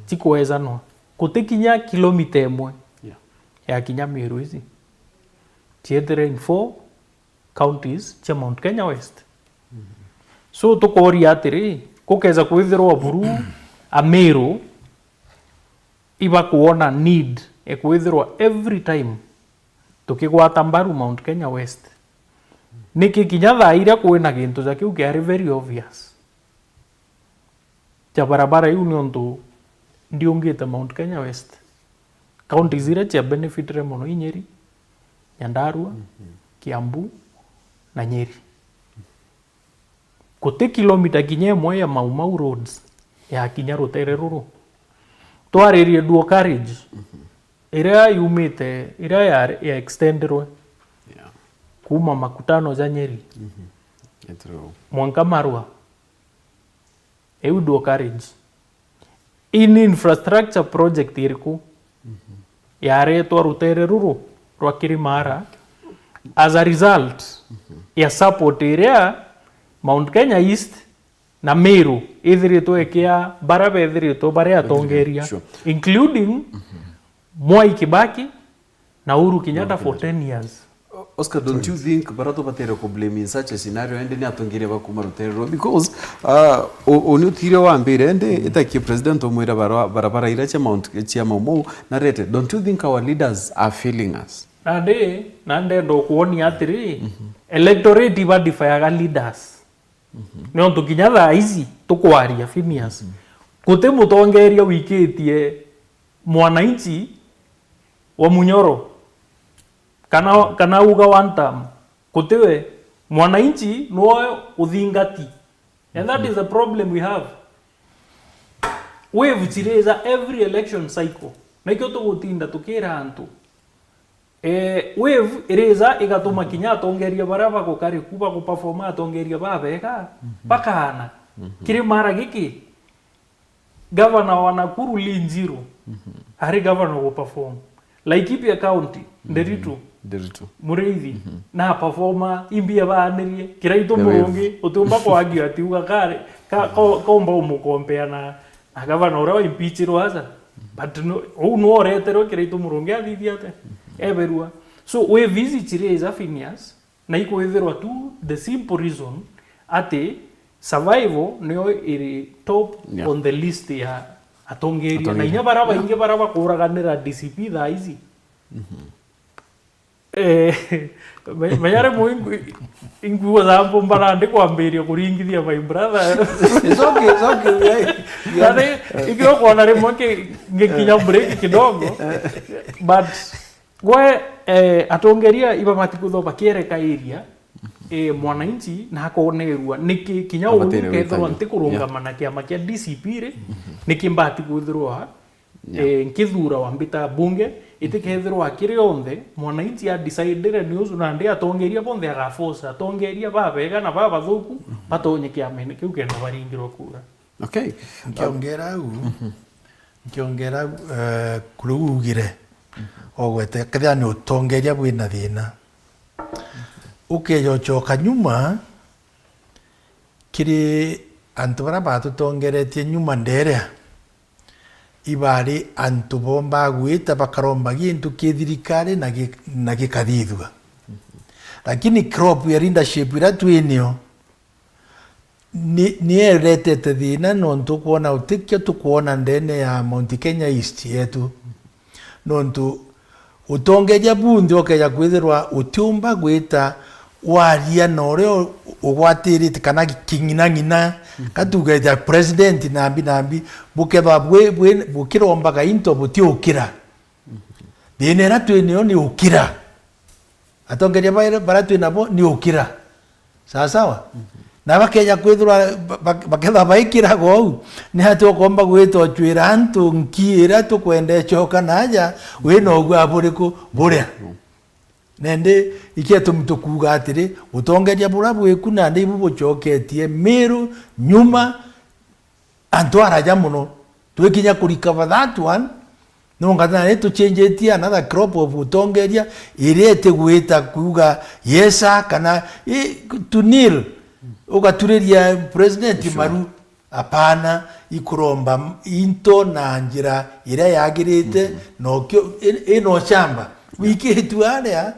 Chikwejanwa. Guti kinya kilomita imwe Yeah. ya kinya Meru ici. Cietire in four counties cia Mount Kenya West. So, tukoria atiri, gukeja kwithirwa buru Ameru ibakwona need e kwithirwa every time tukigwata mbaru Mount Kenya West, niki kinya thaa iria kwina gintu ja kiu kiari very obvious? Ja barabara iu, niuntu ndiungite Mount Kenya West. Counties iria cia benefitire mono i Nyeri, Nyandarua, Kiambu na Nyeri. Guti kilomita kinya imwe ya Mau Mau roads ya kinya rutere ruru. Twaririe dual carriage, iria yumite, iria ya, ya extenderwe. Yeah. kuma makutano ja Nyeri, mhm, mwanka Marua. Iu ndu courage. Ini infrastructure project iriku, mhm, yaretwa rutere ruru rwa Kirimara as a result, mhm, ya support iria Mount Kenya East na Meru ithiritwe ikia bara bethiritwe bari atongeria, sure, including, mhm, Mwai Kibaki na Uhuru Kenyatta for ten years. Oscar, don't you think bara tubatere ku blame in such a scenario, ende ni atongeria ba kuma rutere ruu? Because, uh, u-, uni utire wambire, ende, mm, itakie president umwira bara-, barabara ira cia Mount, cia Mau Mau na Rete. Don't you think our leaders are failing us? Nandi, na ndenda ukuonia atiri, mhm, electorate ibadifayaga leaders. Mhm. Nontu kinya thaa ici tukwaria, Phineas, mhm, guti mutongeria wikitie mwananchi wa Munyoro, kana, kana uga one term, gutiwe mwananchi nwoe uthingati. And that is the problem we have. Wave chireza every election cycle. Nikio tugutinda tukira antu. Eh, wave ireza igatuma kinya atongeria baria bagukari ku baguperforma atongeria babega, mhm, bakaana. Mhm. Kiri mara giki, Gavana wa Nakuru Lee Njiru, mhm, ari gavana uguperform. Laikipia County, mhm, Nderitu, Nderitu. Muriithi, mhm, na performa, imbia baanirie, Kiraitu, ya, Murungi, utiumba kwagio ati uga kare, ka-, ko-, komba umukompea na, na gavana uria wa impeachirwe aja. But no, uu no ureterwe Kiraitu Murungi athithia ate? Mhm. Eberua. So, wave ici chireza, Phineas, na ikwithirwa tu the simple reason ati survival niyo iri top, yeah, on the list ya atongeria. Atongeria. Na inya bara, yeah, baingi bara bakuraganira D C P thaa ici. Mhm. Eh, me-, menya rimwe ingu-, inguo thambo mbara ndi kwambiria kuringithia my brother. It's okay, it's okay, yeah. Yaani, ikio kwona rimwe ngi-, ngikinya break kidogo. But Gwe, eh, atongeria ibabati kwithirwa bakierekairia, eh, mwananchi na akonerua. Niki kinya uu abatire kethirwa witania. Ntikurungama, yeah, na kiama kia D C P ri, mhm, niki mbati kwithirwa, yeah, eh, nkithura wa mbita bunge, itikethirwa kiri onthe mwananchi a decidire ni uju nandi atongeria bonthe agaforce atongeria babega na babathuku, mhm, batonye kiamene kiu kenda baringirwa kura. Okay. Nkiongera au, mhm, nkiongera au, eh, kuri ugire, mhm, ogwete, kethira ni utongeria bwina thina. Ukeja ucoka nyuma kiri antu baria batutongeretie nyuma nderea, ibari antu bomba gwita bakaromba gintu ki thirikari na gi-, na gikathithua. Lakini crop ya leadership iria twinio, ni, ni eretete thina, nontu ukwona utikio tukwona ndene ya Mount Kenya East yetu. Nontu utongeria bunthe ukeja kwithirwa utiumba gwita waria na uria u-, ugwatirite kana king'inang'ina, mhm, katuge ja president nambi nambi, bukethwa bwi-, bwi-, bukirombaga into butiukira. Mhm. Thina iria twinio ni ukira. Atongeria baria, baria twi nabo ni ukira. Sawa sawa? Mhm. Na bakeja kwithirwa ba-, ba-, bakethwa baikiraga uu, ni atia ukomba gwita ucwira antu nki iria tukwenda icoka na aja, wina ugua buriku buria? Mhm. Nandi ikiatumi tukuuga atiri, utongeria buria bwiku nandi ibu bucoketie Miru nyuma, antu araja mono. Twikinya ku recover that one, nonga na ni tuchenjetie another crop of utongeria iria itigwita kuuga yes sir kana i, to kneel, ugaturiria president, sure, maru. Apana, ikuromba into na njira iria yagirite, mhm, na ukio, i, ino shamba. Yeah. Wikitu aria,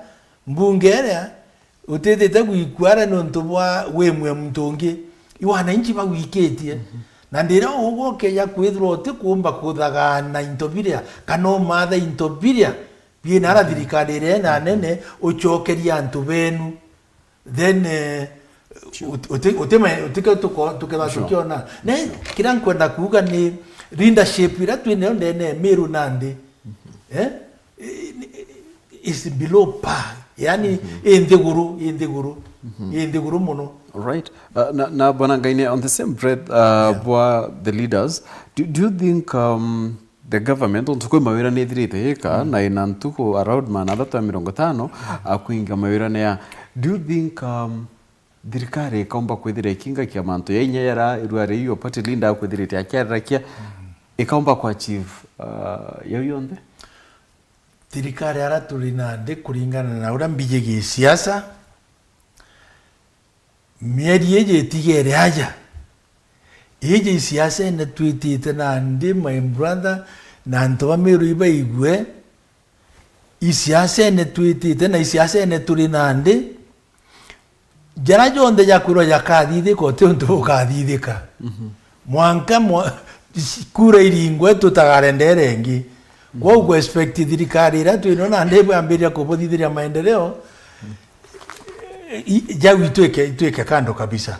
mbunge iria, utithite gwikua aria nontu bwa wimwe muntu ungi. I wananchi bagwikitie. Mhm. Na ndira ugwe ukeja kwithirwa utikumba kuthagana into biria, kana umatha into biria, biina ara, mhm, thirikari iria ina nene, ucokerie antu benu. Then, eh, sure, uti-, uti-, utime-, utike tuko-, tukethwa, sure, tukiona. Na, sure, kiria nkwenda kuuga ni leadership iria twinayo ndene ya Miru nandi, mhm, eh, is below par. Yani, mhm, i nthiguru, i nthiguru, mhm, i nthiguru mono. Right. Uh, na, na Bwana Ngaine, on the same breath, uh, yeah, bwa the leaders, do, do you think, um, the government, ontu kwi mawira ni ithirite ika, mm, na ina ntuku around maana athatu ya mirongo itano, mm, a kwinga mawira ni ya, Do you think, um, thirikari ikaumba kwithira ikingakia mantu ya inya yara irua riu party leader akwithirite akiarirakia, ikaumba ku achieve, uh, yau yonthe? Thirikari ara turi nandi kuringana na uria mbiji gisiasa, mieri iji itigere aja. Iji isiasene twitite nandi, my brother, na antu ba Meru ibaigue, isiasene twitite na isiasene turi nandi, jara jonthe jakwirwa jakathithika uti untu bukathithika. Mwanka mwa-, kura iringwe tutagarendere ingi. Kwou ku expect thirikari iria twino nandi ibwambiriria kubuthithiria maendeleo, i-, jau itwike, itwike kando kabisa.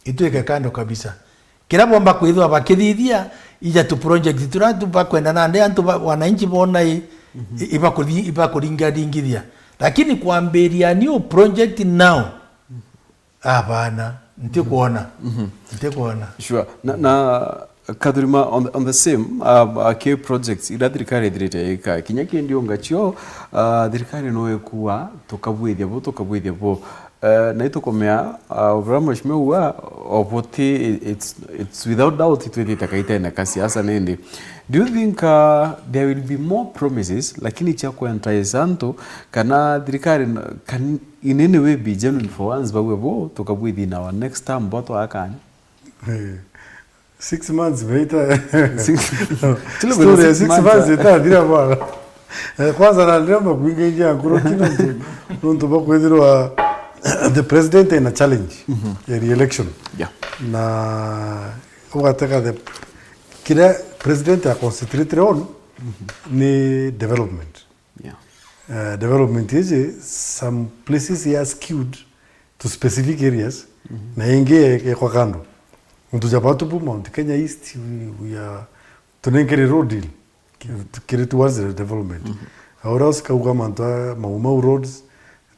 Itwike kando kabisa. Kiria bomba kwithwa bakithithia, ija tu project turia tu bakwenda nandi antu ba, wananchi bona i, i, ibakuthi-, ibakuringaringithia. Lakini kwambiria new project now, abana, ntikwona. Ntikwona. Sure. Na, na Kathurima, on the, on the same, um, uh, ki projects iria thirikari ithirite ika, kinya kindi unga cio, uh, thirikari no ikua, tukabwithia bu, tukabwithia bu. Eh, na itukumea, uh, uria mheshimiwa, obuti, it's, it's without doubt itwithite kaitene ka siasa nindi. Do you think, uh, there will be more promises, lakini cia kuentice antu, kana thirikari n-, can in any way be genuine for once, bawe bo, tukabwithi in our next term, bo twakanya? Eh, six months imeita. Six, story ya six months, six months itathira bwana. Eh, kwanza na ndirenda kuingaingia nkuru ki nontu, nontu bwa kwithirwa the president ina challenge ya re-election. Yeah. Na ugateka the, kiria president a concentrate on ni development. Yeah. Eh, development iji, some places are skewed to specific areas, na ingi ekwa kando. Nontu ja batu bu Mount Kenya East, we, we are, tunenkere road deal, ki-, kiri towards the development. Aura usikauga mantu a Mau Mau roads,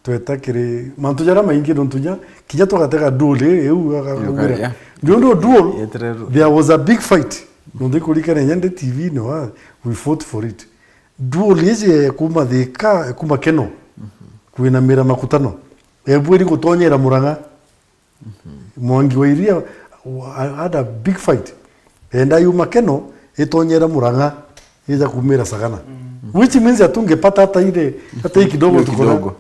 tweta kiri mantu jara maingi nontu ja, kinya tugatega Duol, eh, eu, aka-, Yuka, akaugira. Yeah. Nontu Duol, yetererwo, there was a big fight. Nontu ikurikana inya ndi T V ni wa, we fought for it. Duol iji kuma Thika, kuma Keno, kwinamira Makutano. Ebwiri gutonyera Murang'a. Mwangi wa Iria had a big fight. Enda yuma Keno, itonyera Murang'a, ija kumira Sagana. Which means atungepata hata ile, hata hii kidogo. Hiyo tuko na kidogo.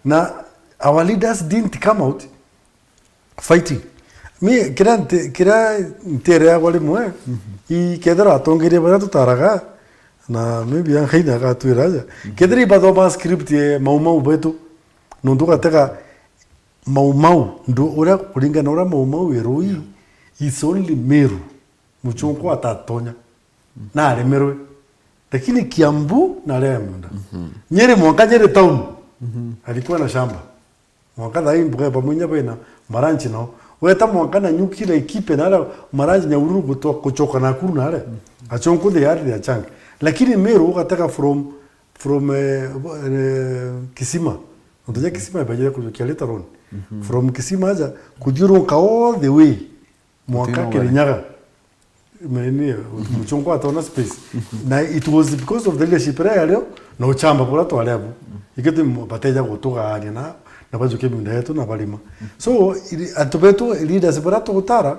Na our leaders didn't come out fighting. Mi, kiria nte-, kiria ntere yakwa rimwe, i kethira atongeria baria tutaraga, na maybe ankaini agatwira aja. Kethira ibathoma script ye Mau Mau betu, nontu ugatega Mau Mau, ndu-, uria, kuringana uria Mau Mau irui, it's only Meru, Muchungwa atatonya. Na aremerwe. Lakini Kiambu na aria ya miunda. Nyeri mwanka Nyeri town. Alikuwa na shamba. Mwanka thaa hii mbuga ya pamoja bena maranchi nao. Weta mwanka na nyuki na ikipe na ala maranchi Nyahururu kuto-, kuchoka Nakuru na ale. Achonko the area ya chang. Lakini Meru ugateka from, from, eh, eh, Kisima. Nontu ja Kisima ibajire kujukia later on. From Kisima aja, kuthiurunka all the way mwanka Kirinyaga. Meni, Muchungwa atona space. Na it was because of the leadership iria yario, na uchamba buria twari abu. Ikiti bateja gutugania na, na bajukia miunda yetu na barima. So, ili-, antu betu, leaders baria tugutara,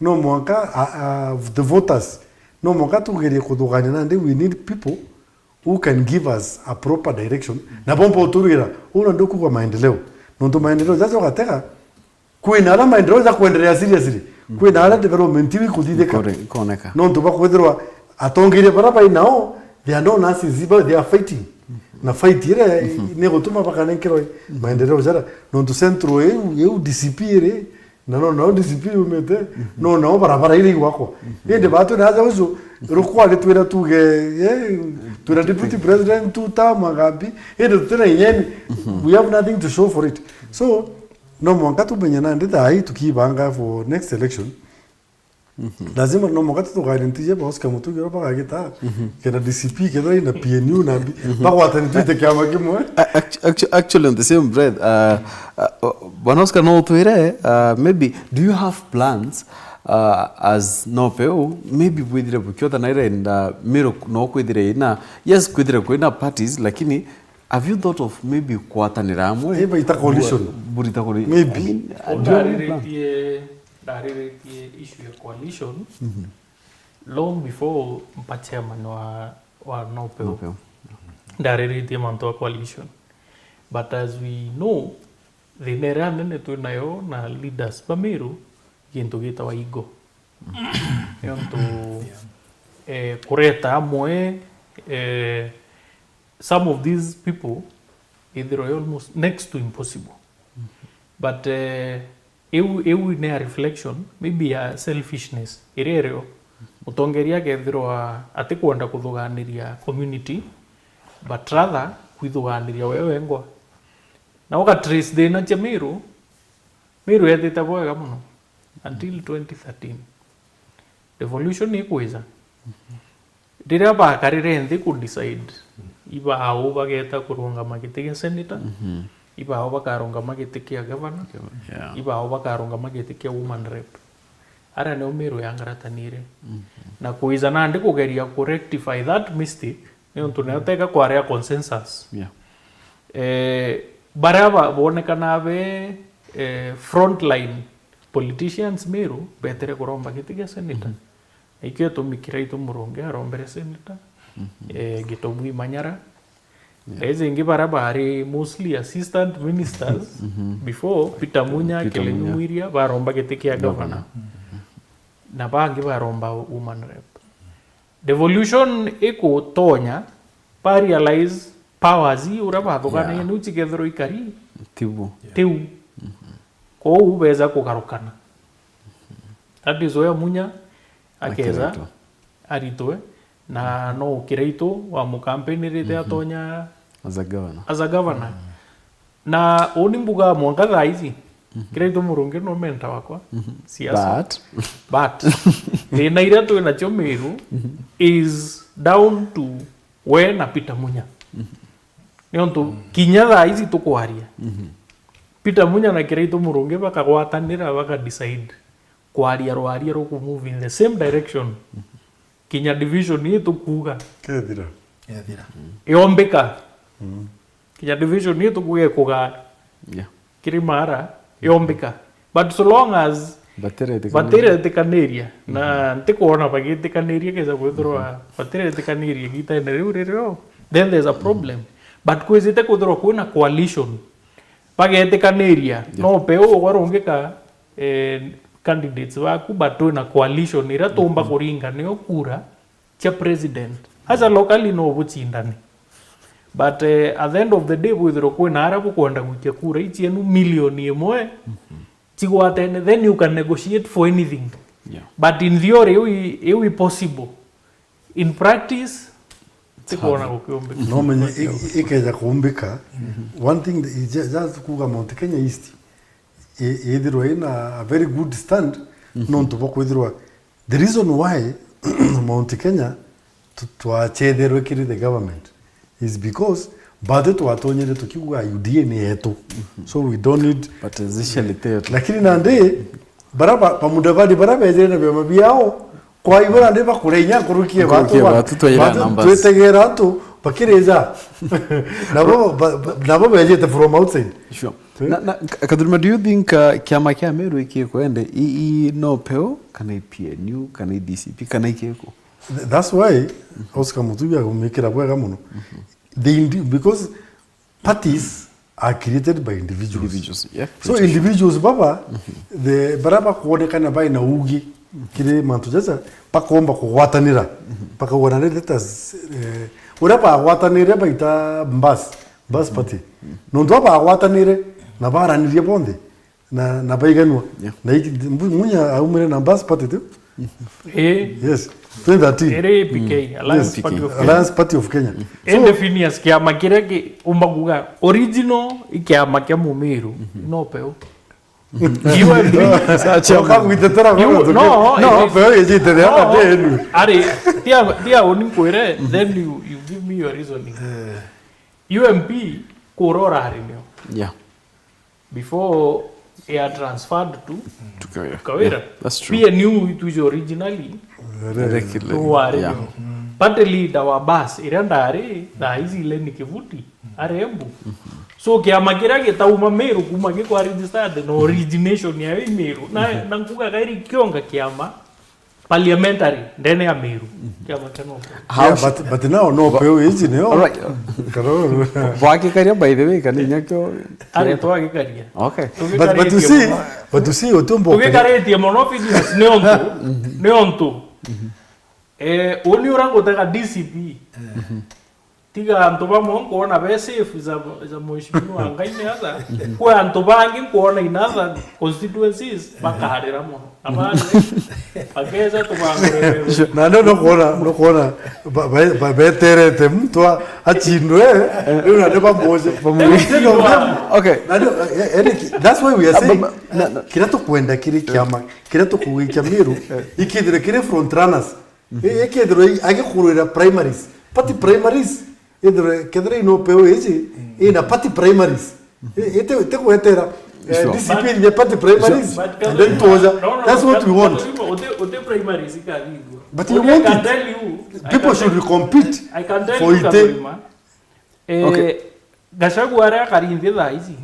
no mwanka, a, a, the voters, no mwanka tugerie kuthugania nandi, we need people who can give us a proper direction. Na bomba uturwira, una ndukugwa maendeleo. Nontu maendeleo jaja ugatega, kwina ala maendeleo ja kuendelea seriously. Kwina ala development iu ikuthithika. Ikore-, ikoneka. Nontu bwa kwithirwa atongeria bara bai nao, they are no nurses, but they are fighting. Na fight ire ni gutuma bakanenkerwa maendeleo jara. Nontu central iu, iu D C P iri, na no nao D C P yumite, no nao barabara ire igwakwa. Indi batu na aja ucio, rukwari twira tuge, eh, twira deputy president two term agambi, indi tutina inyeni, we have nothing to show for it. So, no mwanka tumenye nandi thaa ii tukibanga for next election. Lazima no mwanka tutugarie ntije ba Oscar Mutugi uria bagagita, kenda D C P kenda ina P N U na mbi, bagwatani twite kiama kimwe. A-, actu-, actu-, actually, on the same breath, uh, uh, uh, Bwana Oscar, no utwire, uh, maybe, do you have plans, uh, as Nopeu, maybe bwithire bukiotha na ire, and, uh, Meru no kwithire ina, yes, kwithire kwina parties, lakini Have you thought of maybe kwatanira amwe? Eh, baita coalition. Bu-, burita kuri-, Maybe. I mean, I don't know. Ndariritie, ndariritie issue ya coalition long before mpa chairman wa, wa Nopeo. Nopeo. Ndariritie mantu a coalition. But as we know, thina iria nene twi nayo na leaders ba Meru, gintu gitawa ego. Nontu, eh, kureta amwe, eh, some of these people ithirwa i almost next to impossible. But, eh, iu, iu ni a reflection, maybe ya selfishness iria irio. Mutongeria akethirwa atikwenda kuthuganiria community, but rather kwithuganiria we wengwa. Na uga trace thina cia Meru, Meru yetite bwega mono until twenty thirteen. Devolution ikwija. Riria bakarire nthi ku decide, ibaa u bageta kurungama giti gia senator, ibaa u bakarungama giti kia governor, Yeah. ibaa u bakarungama giti kia woman rep. Aria nio Meru yangaratanire. Na kwija nandi kugeria ku rectify that mistake, niuntu nio teka kwaria consensus. Yeah. Eh, baria ba-, boonekana be, eh, frontline politicians Meru betere kuromba giti gia senator. Ikio gitumi Kiraitu Murungi arombere senator, eh, Gitobu Imanyara. Yeah. Na ici ingi baria bari mostly assistant ministers before Peter Munya, Peter Kilenyu Munya. Mwiria baromba giti kia governor. Governor. Na bangi baromba woman rep. Devolution ikutonya, ba realize powers ii uria bathuganagia Yeah. niu cikethirwa ikari Tibu. tiu. Kou beja kugarukana. That is where Munya akeza Akiretwa. aritwe, na no Kiraitu wamukampeinirite atonya As a governor. as a governor. Na uni mbuga mwanka thaa ici, Kiraitu Murungi no mentor wakwa, siasa. But But, thina iria twi nacio Meru is down to we na Peter Munya. Niuntu kinya thaa ici tukwaria, Peter Munya na Kiraitu Murungi bakagwatanira, baka decide kwaria rwaria ruku move in the same direction. Kinya division ii tukuuga Kethira. Ethira. yombika. Kinya division ii tukuuga ikugaa Yeah. kiri mara yombika. But so long as Batiretikaniria. batiretikaniria, na ntikwona bagitikaniria keza kwithirwa batiretikaniria gitene riu ririo, then there's a problem. But kwizite kwithirwa kwina coalition, bagetikaniria, Yeah. no peu ugwarungika, eh, candidates baku, but twina coalition iria tumba kuringa nio kura cia president. Aja locally no bucindani. But, eh, at the end of the day, bwithirwa kwina aria bukwenda gwikia kura ii cienu milioni imwe, cigwatene, then you can negotiate for anything. Yeah. But in theory, iu i, iu i possible. In practice, tikwona gukiumbika. No menye i, i, ikeja kuumbika. One thing that is ju-, just kuuga Mount Kenya East, i, ithirwa ina a very good stand, nontu bwa kwithirwa the reason why Mount Kenya tu-, twachetherwe kiri the government is because bathe twatonyere tukiuga U D A ni yetu. So we don't need But essentially tetu. Lakini nandi, bara ba, ba Mudavadi bara bejere na biama biao, kwa ibo nandi bakure inya nkurukie Nkurukie batu ba, batu tweyira batu numbers. Twetegera antu bakirija. Nabo ba, ba, nabo bejete from outside. Sure. Eh? Na, na, K-, Kathurima, do you think, uh, kiama kia Meru ikikwende i, i no peo, kana i P N U, kana i D C P, kana ikiku? Th-, that's why Oscar Mutugi agumikira bwega muno. The indi-, because parties are created by individuals. Individuals, yeah. So individuals baba, the, bara bakwonekana bai na ugi kiri mantu jaja, bakomba kugwatanira. Bakauga na let us, eh, uria bagwatanire baita Mbas, Mbas party. Nontu aba bagwatanire na baranirie bonthe. Na, na baiganua. Yeah. Na iki, mbu-, Munya aumire na Mbas party tu? Eh. Yes. Twenty thirteen. Ere A P K, Alliance Yes. Party of Kenya. Alliance Party of Kenya. Ende So Phineas, kiama kiria ki-, umba kuga original i kiama kia Mumiru, no peo. U M P. Such a Oka gwitetera You, kwa no, no, it is peo yejite the No, other day anyway. Ari, tia, tia uni nkwire, then you, you give me your reasoning. U M P kura urari nio. Yeah. Before ya transferred to To Kawira. Kawira. Yeah, that's true. P N U ituje originally Directly. Tuwari Yeah. nio. party leader wa bus iria ndari thaa ici ile ni Kivuti arembu. So kiama kiria gitauma Meru kuma gikwa registered na origination yayo i Meru. Na, na nkuga kairi kionga kiama parliamentary ndene ya Meru. Kiama kia Nopeu. Yeah, but, but now Nopeu iji nio. All right. Karoro. Bwagikaria, by the way, kana inya kio. Ari twagikaria. Okay. But, but you see, but you see, utumbo. Tugikaritie mono, Phineas, ni ontu, ni ontu. Eh, uni ura ngutega D C P. Tiga antu bamwe nkwona be safe za, za Mheshimiwa Ngai ni atha. Kwi antu bangi nkwona in other constituencies bakarira mono. Na bari, bakeza tubangure. Na no, no kuona, no kuona, ba-, ba-, ba-, beterete mtu a-, achindwe, riu na ni bamoje. Bamoje. Okay. Na ndio, eh, eh, that's why we are saying, kira tukwenda kiri kiama, kira tukugikia Meru, ikithire kiri front runners. I-, ikethirwa i-, agikurwira primaries. Party primaries. Ithirwe, kethira i Nopeu iji, ina party primaries. I-, ite, ite gwetera, eh, D C P inya party primaries. And then tuoja. That's what we want. Uti, uti primaries ikathithua. But you want it. People should compete for it. Eh, Gachagua aria akari nthi thaa ici.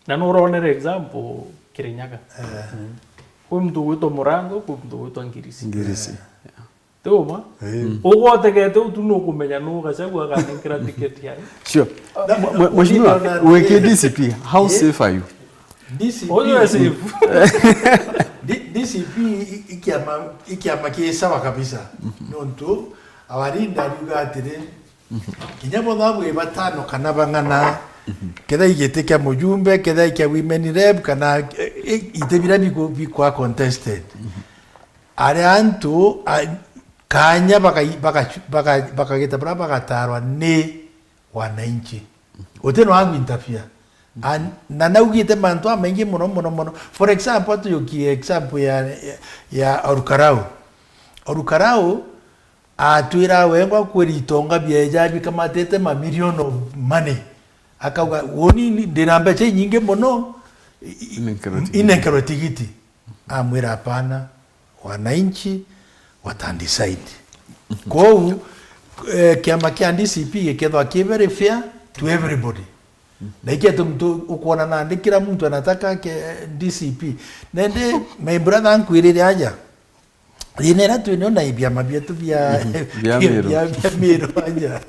Na nuronere example Kirinyaga. Eh. Kwi muntu ugwitwa Murango, kwi muntu ugwitwa Ngirisi. Ngirisi. Eh. Ti uma? Eh. Ugwotegete utu nukumenya nu Gachagua akanenkera ticket yayo. Sure. Na, mwe-, mwe-, mheshimiwa, wiki D C P, how safe are you? D C P. Always safe. D-, D C P i-, i-, ikiama, ikiama ki sawa kabisa. Nontu awarinda ariuga atiri, kinya botha bwi batano kana bang'ana, kethira i giti kia mujumbe, kethira i kia women rep, kana, eh, eh, iti biria biku-, bikwa contested. Aria antu, a, kanya bakai-, baka-, baka-, bakagita baria bagatarwa ni wananchi. Uti no agu interfere. And, na naugite mantu amaingi mono, mono, mono. For example, atujukie example ya, ya, ya Orukarau. Orukarau, atwira wengwa kwiri itonga bieja bikamatite mamilion of money. Akauga, "Woni ni-, ndina mbeca inyingi mono, i-, i-, inenkerwe tigiti." Inenkerwe tigiti. Amwira, "Hapana, wananchi wata decide." Kwou, eh, kiama kia D C P gikethwa ki very fair to everybody. Na ikio gitumi tu-, ukwona nandi kila muntu anataka ke-, D C P. Na indi, my brother, nkwirire aja, thina iria twinio na biama bietu bia, mhm, bia, bia Meru. Bia, bia Meru aja.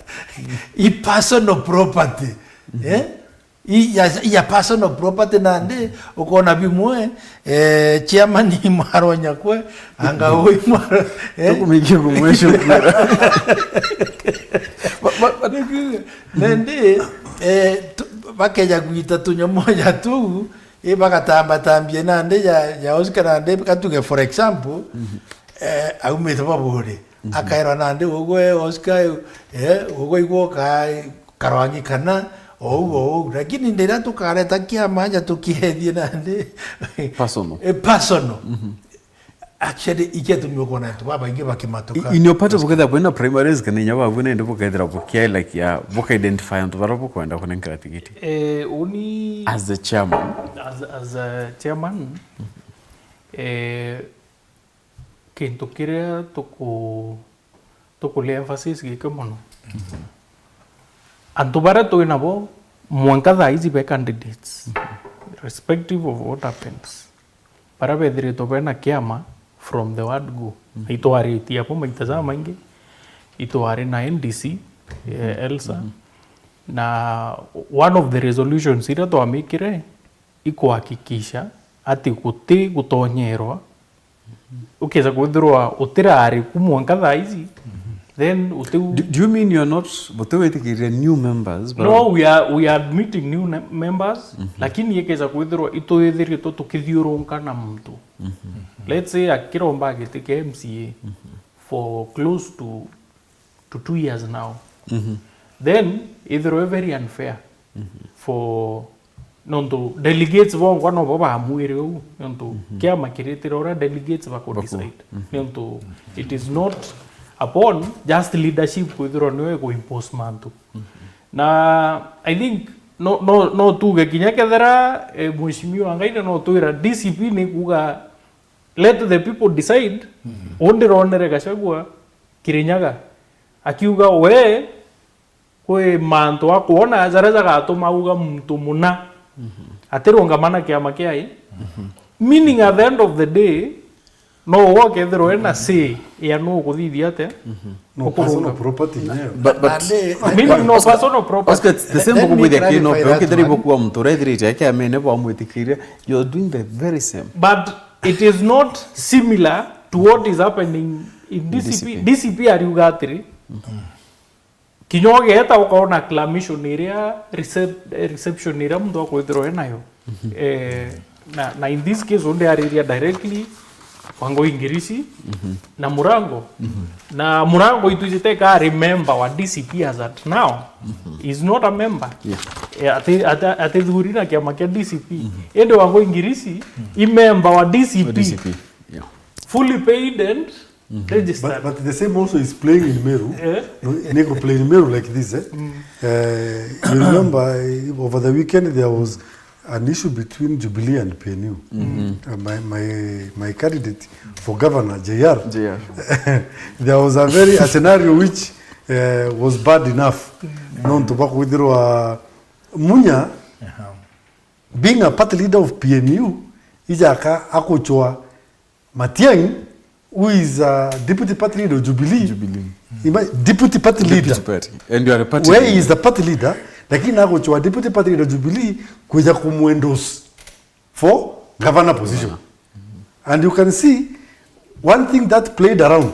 I personal property. Mhm. Eh? I ya, ya personal property nandi, ukona bimwe, eh, chairman imwaro nyakwe, anga ui mwaro, eh? Tukumikia kumwesho kura. Ba-, ba-, ba-, nandi, eh, tu-, bakeja gwita tunyamoja tuu, i bagatambatambia nandi ya, ya Oscar nandi, katuge for example, mhm, eh, aumite Baburi. Mhm. Akairwa nandi, "Ugwe Oscar, eh, ugwe igwo ka-, karwangi kana, ou, ou." Lakini ndiria tukareta kiama aja tukiethie nandi personal. Eh, personal. Mhm. Actually, ikio gitumi ukwona antu babaingi bakimatuka. I-, inyo pate bukethira bwina primaries kana inya babu nende bukethira bukia, like, ya, buka identify antu baria bukwenda kunenkera tigiti? Eh, uni as the chairman. As, as a chairman, eh, kintu kiria tuku-, tukuria emphasis giki mono. Antu baria twi nabo mwanka thaa ici be candidates, irrespective of what happens. Baria bethiritwe bena kiama from the word go. Na itwaritie abo maita jamaingi, itwari na N D C, eh, Elsa. Na one of the resolutions iria twamikire, ikuhakikisha ati guti gutonyerwa. Ukeza kwithirwa utirari ku mwanka thaa ici, then utiu. Do, do you mean you're not, butiwitikiria new members, but no, we are, we are admitting new ne-, members, lakini ikeza kwithirwa itwithiritwe tukithiurunka na muntu. Let's say akiromba giti kia M C A for close to to two years now. Then ithirwe very unfair for, nontu delegates bongwa nobo bamwire uu, nontu kiama kiritire uria delegates bako decide. Nontu it is not upon just leadership kwithirwa niwe iku impose mantu. Na I think no, no, no tuge kinya kethira, eh, Mheshimiwa Ngaine no twira D C P ni kuga, "Let the people decide." Undironere Gachagua Kirinyaga, akiuga we kwi mantu akwona jaria jagatuma auga muntu muna atirungamana kiama kia I, meaning at the end of the day no we ukethirwa wina say ya nu ukuthithia atia. No personal property yenyewe. But, but Meaning no personal property. Oscar, it's the same Let me buku bwithia kino clarify pe that ukithiri one. Buku wa muntu urethirite ake amene bwa mwitikiria, you're doing the very same. But it is not similar to what is happening in D C P. D C P ariuga atiri, kinya ugeeta ukaona acclamation iria recep- eh, reception iria muntu akwithirwa enayo. Eh, na, na in this case undi ariria directly Wangui Ngirisi na Murango. Na Murango itwijite ka ari member wa D C P as at now. Is not a member. Yeah. Eh, ati- ati- atithuri na kiama kia D C P. Indi Wangui Ngirisi i member wa D C P. D C P. Yeah. Fully paid and registered. But, but the same also is playing in Meru. Eh? No, Negro play in Meru like this. Eh? Uh, you remember uh, over the weekend there was an issue between Jubilee and P N U. Uh, my, my, my candidate for governor, J R, J R. There was a very a scenario which uh, was bad enough. Nontu bwa kwithirwa Munya being a party leader of P N U, ijaka akuchwa Matiang'i, who is a deputy party leader of Jubilee. Jubilee. Ima- deputy party leader. Deputy party. And you are a party Where leader. He is the party leader, lakini naguchwa deputy party leader of Jubilee kuja kumwendorse for governor position. And you can see one thing that played around.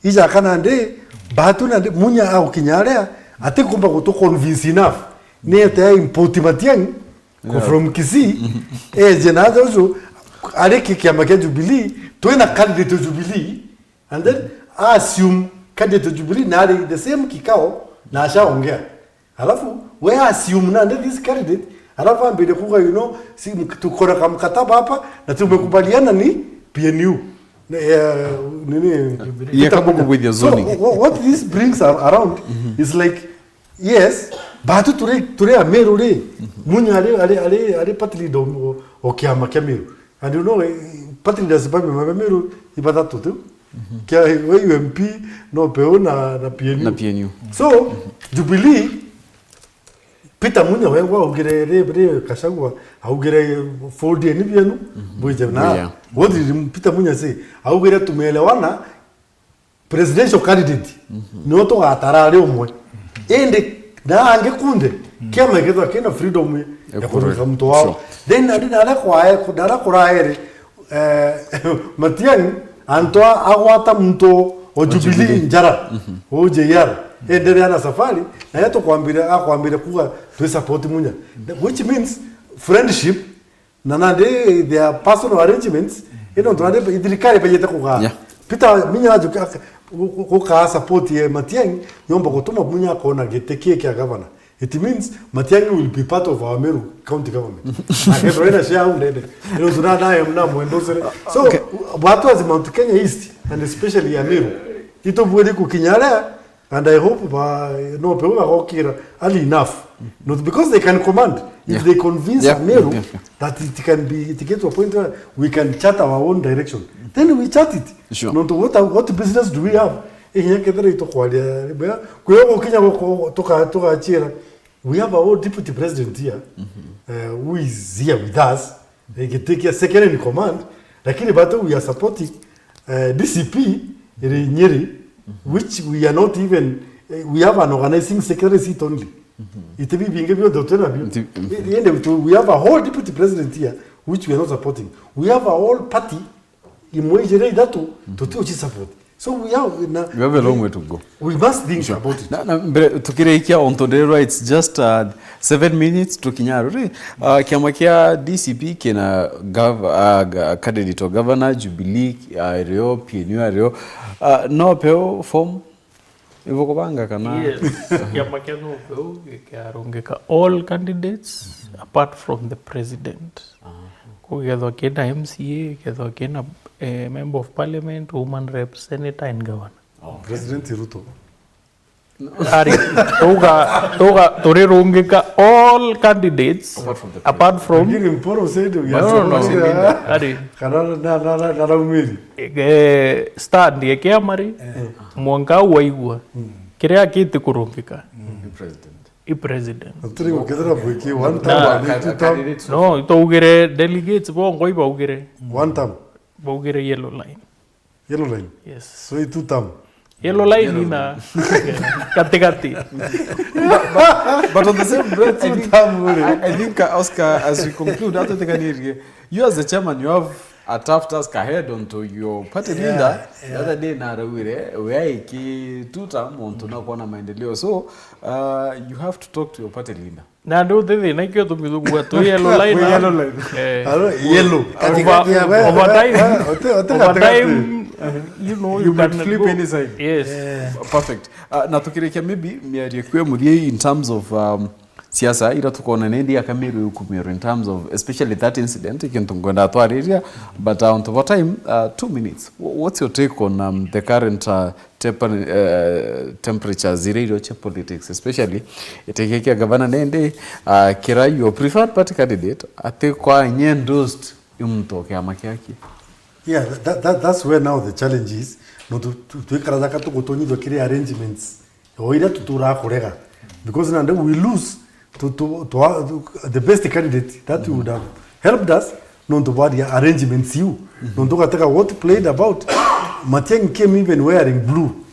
Ija kana ndi batu na ndi Munya au kinya aria atikumba gutu convince enough. Ni ete ya import Matiang'i ko from Kisii, eje na aja ucio ari ki kiama kia Jubilee, twina candidate o Jubilee, and then assume candidate o Jubilee na ari the same kikao na ashaongea. Alafu we assume na ndi this candidate, alafu ambire kuga, you know, si mk- tuko na kamkataba hapa na tumekubaliana ni P N U. Na, eh, nini? Yeka buku with your So zoning. wha- what this brings ar- around is like, yes, batu turi turi a Meru ri, Munya ari ari ari ari party leader o- o kiama kia Meru. And you know, eh, party leaders ba ba Meru ibathatu tu. Kia we U M P, no P O na na P N U. Na P N U. So Jubilee, Peter Munya wengwa augire ri ri Gachagua augire, fold ni bienu bwije na. Yeah. What did Peter Munya say? Augire tumeelewana, presidential candidate niwe tugatara ari umwe. Indi na angi kunthe kiama gikethwa kina freedom ya kurungika muntu wao. Sure. Then ari nara kwae nara kuraere, eh, Matiang'i antu a- agwata muntu o Jubilee Jubilee. Njara, o J R, endelea na safari, na ye tukwambire akwambire kuga twi support Munya, which means friendship na nandi their personal arrangements, ino ntu nandi thirikari bajete kugaa. Yeah. Peter Munya ajuka gukaa support ya Matiang'i, yomba gutuma Munya akona giti kie kia governor. It means Matiang'i will be part of our Meru county government. Akethirwa ina share au ndende. Ino ntu na na na mwendo sere. So, bwatu as Mount Kenya East, and especially ya Meru, itubwiri kukinya aria, and I hope ba no pe bagokira early enough. Not because they can command. If Yeah. They convince Yeah, Ameru yeah, yeah. that it can be, it get to a point where we can chart our own direction, then we chart it. Sure. Nontu what, what business do we have? Inya kethira itokwaria bea kuyo gukinya guko tuka tukachira. We have our own deputy president here, uh, who is here with us, giti kia second in command, lakini bado we are supporting uh, D C P iri Nyeri, which we are not even, uh, we have an organizing secretary seat only. Iti bi bingi bionthe twina bio. Nti- Indi tu- we have a whole deputy president here which we are not supporting. We have a whole party imwe ijiri ithatu tuti uchi support. So we have na We have a long way to go. We must think about it. Na, na mbere tukirikia onto ndirwa, it's just uh, seven minutes tukinya ruri. Uh, kiama kia D C P kina gov, uh, ga- candidate o governor, Jubilee uh, ario, P N U ario. Uh, no peo form ibukubanga kana? Yes, kiama kia NOPEU gikiarungika all candidates apart from the president. Kugethwa kina M C A, gethwa kina eh, member of parliament, woman rep, senator and governor. President Ruto. Ari, tuga, tuga, turirungika all candidates apart from the apart from Lakini Mporo said we are No, no, no. supporting her. Ari. Kana na, na, na, na Raumiri. Eh, stand ya kiama ri, mwanka au waigua. Kiria kiti kurungika. President. I president. Turi gukethira bwiki one Na- term and two term. Candidates. No, itaugire delegates bongwa ibaugire. One term. Baugire yellow line. Yellow line. Yes. So i two term. Yellow line ina katigati. But on the same breath, I think, Tamu ule. I, I think, uh, Oscar, as we conclude, hata tekanirie, you as the chairman, you have a tough task ahead onto your party Yeah, leader. The yeah. other day, na araugire, we aiki two term, onto na kuona maendeleo. So, uh, you have to talk to your party leader. Na ndu uti thina ikio tumithugua twi yellow line. Twi yellow line. Eh. Alo, yellow. Over, Katikati ya over wewe, time, wewe, uti, uti over katikati. time, you know, you You can might flip go any side. Yes. Eh. Perfect. Uh, na tukirikia maybe miario kwe muthia in terms of, um, siasa ira tukona nindi ya Kamiru ikumirwa in terms of especially that incident, ikintu ngwenda twariria, but, uh, on top of time, uh, two minutes. Wha-, what's your take on, um, the current, uh, temper-, eh, temperatures iria irio cia politics, especially iteke kia gavana nende, ah, kira your preferred party candidate ati kwa nye endorsed i muntu o kiama kiaki. Yeah, that, that, that's where now the challenge is. No tu, tu, twikara jaka tugutonyithwa kiri arrangements o iria tuturaga kurega, because nande we lose to, to, to, to the best candidate that would have helped us, nontu bwa arrangements iu. Nontu ugatega what played about, Matiang'i came even wearing blue.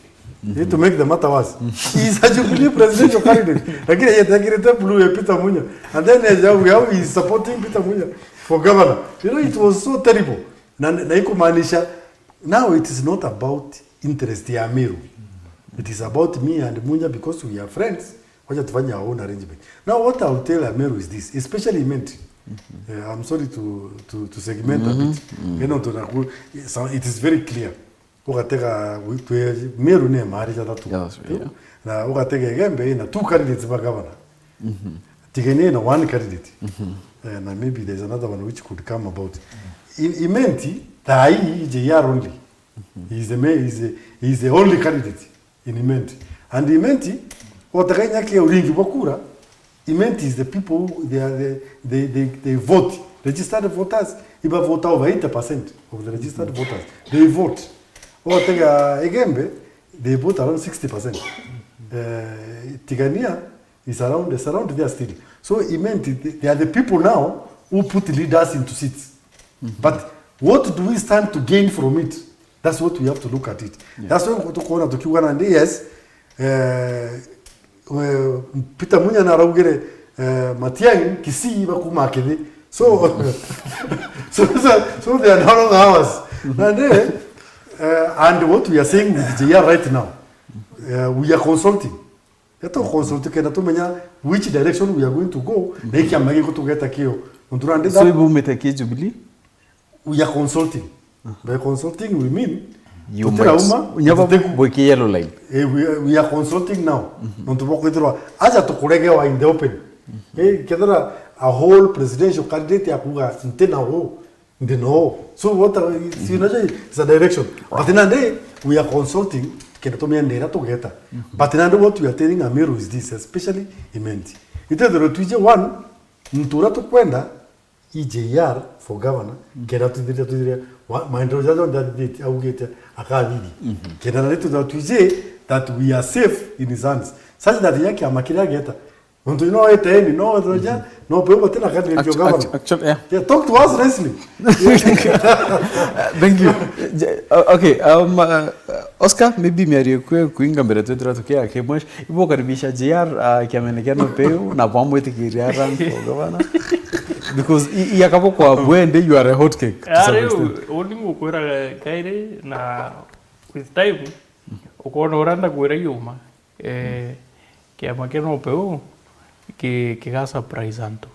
Eh, to make the matter worse, he is a Jubilee presidential candidate, lakini yetekirite blue ya Peter Munya, and then eh, how, how he is supporting Peter Munya for governor. You know, it was so terrible. Na, na ikumaanisha, now it is not about interest ya Meru. It is about me and Munya because we are friends. Wacha tufanye our own arrangement. Now, what I'll tell Ameru is this, especially Imenti. Eh, I'm sorry to, to, to segment a bit. You know, tunaku-, so it is very clear. Ugatega, wi-, twe-, Meru ni maari jathatu. Yes, yeah. Na ugatega Igembe ina two candidates ba governor. Tigania ina one candidate. Eh, na maybe there's another one which could come about. In Imenti, thaa hii, J R only. He is the ma-, he is the, he is the only candidate in Imenti. And Imenti, otakainya kia uringi bwa kura, Imenti is the people who, they are the, they, they, they vote. Registered voters, iba vote over eighty percent of the registered voters. They vote. Otega Igembe, they vote around sixty percent. Eh, Tigania is around, is around there still. So Imenti, they, they are the people now who put leaders into seats. But what do we stand to gain from it? That's what we have to look at it. Yeah. That's why tukuona tukiuga nandi, yes, eh, we, Peter Munya naraugire, eh, Matiang'i, Kisii bakuma kithi. So, so, so, so they are no longer ours. Nandi, eh, and what we are saying with J R right now, eh, we are consulting. Geto consult kenda tumenya which direction we are going to go, na ikiama gikutugeta kio. Nontu nandi So, that ibumite ki Jubilee? We are consulting. By consulting, we mean, You tutirauma, might. Nyaba tuti- bwiki yellow line. Eh, we, we are consulting now. Nontu bwa kwithirwa, aja tukuregewa in the open. Eh, kethira a whole presidential candidate akuga, "Nti na uu, ndi na uu." So what are, si unajua, it's a direction. But nandi, we are consulting, kenda tumenya ndira tugeta. But nandi what we are telling Ameru is this, especially Imenti. Itethirwe twije one, muntu uria tukwenda, E J R for governor, kenda twithiria, twithiria, wa-, maendeleo jaja jonthe athithite, augite, akathithia. Kenda na ritu twije that we are safe in his hands. Such that ya kiama kiria ageta. Nontu no eteeni, no roja, no pe ubatina candidate Actu-, governor. Actu-, actually, yeah. Yeah, talk to us nicely. Thank you. J-, uh, okay, um, uh, Oscar, maybe miario kwe kuinga mbere twethira tukia kimwe. Ibo karibisha J R, uh, kiamene kia NOPEU, na bwamwitikiria run for governor. Because i, i akabo kwa bwende, you are a hot cake to some extent. Riu, uni ngukwira kairi, na with time, ukona uria ndakwira yuma. Eh, kiama kia NOPEU ki-, kiga surprise antu.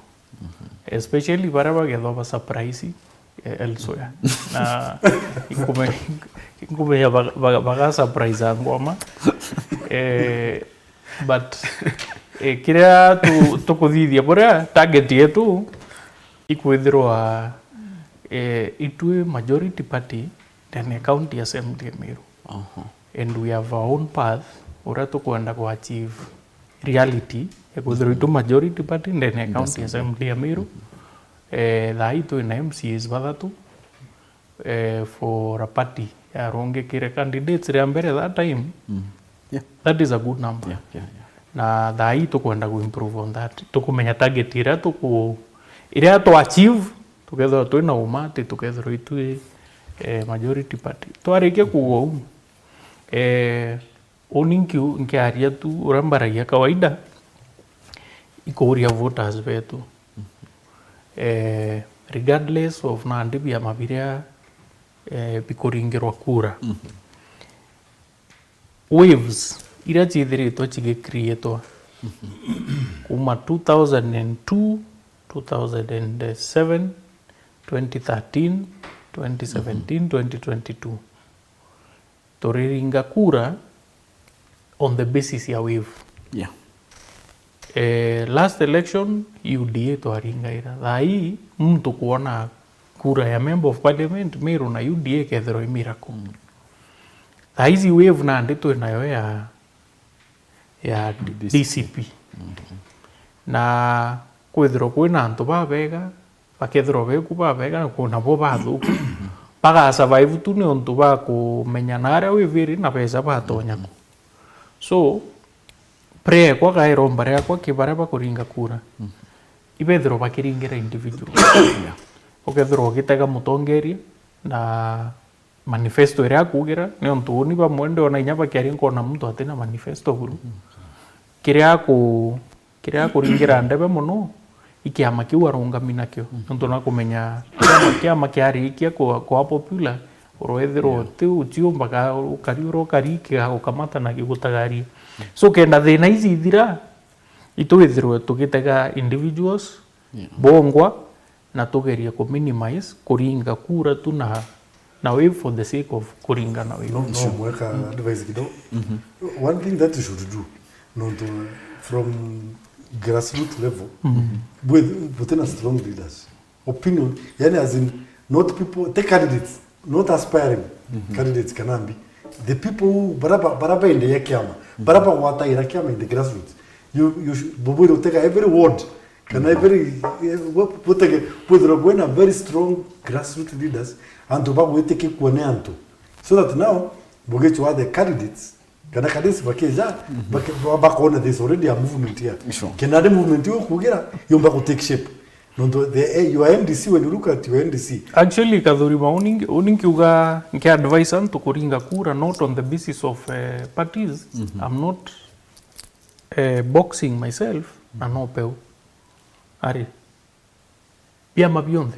Especially baria bagethwa ba surprise, eh, elsewhere. Na inkume-, inkumenya baga-, baga-, baga surprise angwa ma. Eh, but, eh, kiria tu-, tukuthithia, buria target yetu ikwithirwa, eh, itwi majority party ndene ya county assembly ya Meru. And we have our own path uria tukwenda ku achieve reality ya kwithirwa itu majority party ndene ya county assembly ya Meru. Eh, thaa ii twina M C As bathatu, eh, for a party yarungikire candidates ria mbere that time. Mm. Yeah. That is a good number. Yeah, yeah, yeah. Na thaa ii tukwenda ku improve on that. Tukumenya target iria tuku-, iria twa achieve, tukethirwa twina uma ati tukethirwa itwi, eh, majority party. Twarikia kuuga uu, eh, uni nkiu-, nkiaria tu uria mbaragia kawaida, ikuuria voters betu. Eh, regardless of nandi biama biria, eh, bikuringirwa kura. Mhm. Waves iria ciithiritwe cigicreatwa kuma two thousand and two, two thousand and seven, twenty thirteen, twenty seventeen, twenty twenty-two. Turiringa kura on the basis ya wave. Yeah. Eh, last election, U D A twaringaira. Thaa ii, muntu kwona kura ya member of parliament, Meru na U D A ikethirwa i miracle. Mm. Thaa ici wave nandi twinayo ya, ya D C P. D C P. Mm-hmm. Na kwithirwa kwina antu babega, bakethirwa beku babega, na kwina bo bathuku, baga survive tu niuntu ba kumenya na aria wiviri na beca batonya ku. So, prayer ekwa ka iromba riakwa ki baria bakuringa kura, ibethirwa bakiringira individual. Yeah. Ukethirwa ugitega mutongeria na manifesto iria akugira, niuntu uni bamwe ndiona inya bakiaria nkona muntu atina manifesto buru. Kiria aku-, kiria akuringira ndebe mono, i kiama kiu arungami nakio. Niuntu nakumenya kiama, kiama kiarikia kwa, kwa popular, urwethirwa uti uciumbaga ukari uria ukari kigagukamata na gigutagaria. So kenda thina ici ithira, itwithirwe tugitega individuals, yeah, bongwa, na tugerie ku minimize kuringa kura tu na, na wave for the sake of kuringa na wave. No, no, mweka advice kidogo. One thing that you should do, nontu from grassroots level, bwi-, butina strong leaders. Opinion, yani as in, not people, the candidates, not aspiring candidates kana mbi. The people who, bara ba-, bara baendeea kiama, bara bagwataira kiama in the grassroots. You, you should, bubwire utega every ward, kana every, eh, bu-, butege, bwithirwa bwina very strong grassroots leaders, antu bagwitikikua ni antu. So that now, bugicwa the candidates, kana candidates bakija, bake-, ba-, bakona there's already a movement here. Sure. Kenda ni movement yo kugira, yumba ku take shape. Nontu the, eh, your M D C, when you look at your M D C. Actually, Kathurima, uni nki-, uni nkiuga nki advise antu kuringa kura not on the basis of, eh, parties. I'm not, eh, boxing myself, na no peu. Ari. Biama bionthe.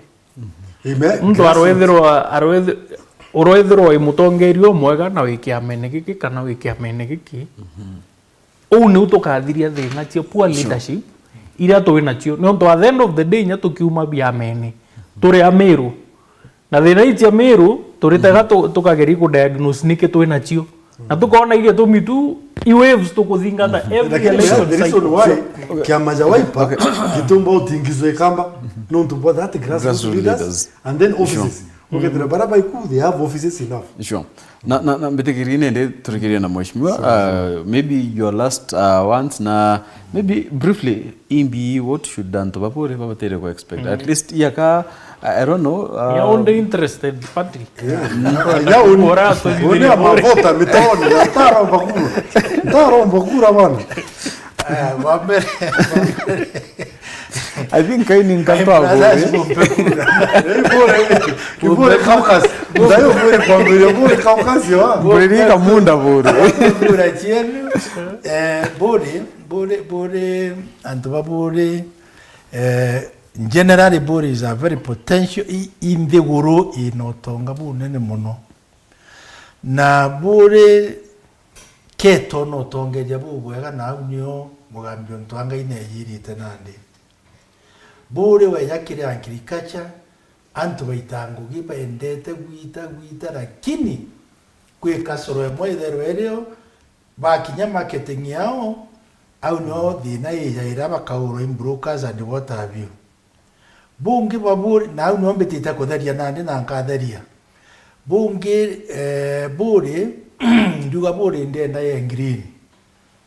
Muntu arwethirwa, arwethi-, urwethirwa wi mutongeria umwega na wi kiamene giki kana wi kiamene giki. Uu niu tukathiria thina cia poor leadership iria twi nacio. Niuntu at the end of the day, inya tukiuma biamene, turi Amiru. Na thina ii cia Miru, turitega tu-, tukageria ku diagnose niki twi nacio. Na tukona i gitumi tu, i waves tukuthingata every election cycle. Lakini the reason why kiama ja Wiper gitumba utingizwa ikamba, nontu bwa that grassroots leaders and then offices. Ukethira bara baiku, they have offices enough. Sure. Na, na, na mbitikirie nende turikirie na mheshimiwa, uh, maybe your last, uh, ones, na maybe briefly, imbi, what should antu ba Buuri babatere ku expect? At least yaka, I, I don't know, uh, ya onde interested party. Yeah. Ya onde, onde amavota mitaoni, na ntaromba kura. Ntaromba kura bana. Eh, wa mbere, wa mbere. I think kaini nkantu a Buuri. Buuri, Buuri Caucus. Ndayo Buuri kwambiria Buuri Caucus, wa. Buuri ni kamunda Buuri. Kura cienu. Eh, Buuri, Buuri, Buuri, antu ba Buuri, eh, generally Buuri is a very potential, i, i nthiguru ina utonga bunene muno. Na Buuri keto na utongeria bubwega, na au nio mugambi untu wa Ngai nejirite nandi. Buuri weja kiri agriculture, antu baita ngugi baendete gwita, gwita, lakini kwi kasoro imwe itherwa irio, bakinya marketing yao, au nio thina ijaira bakaurwa i brokers and what have you. Bungi ba Buuri, na au nio mbitite kutheria nandi na nkatheria. Bungi, eh, Buuri, ndiuga Buuri ndienda ye green.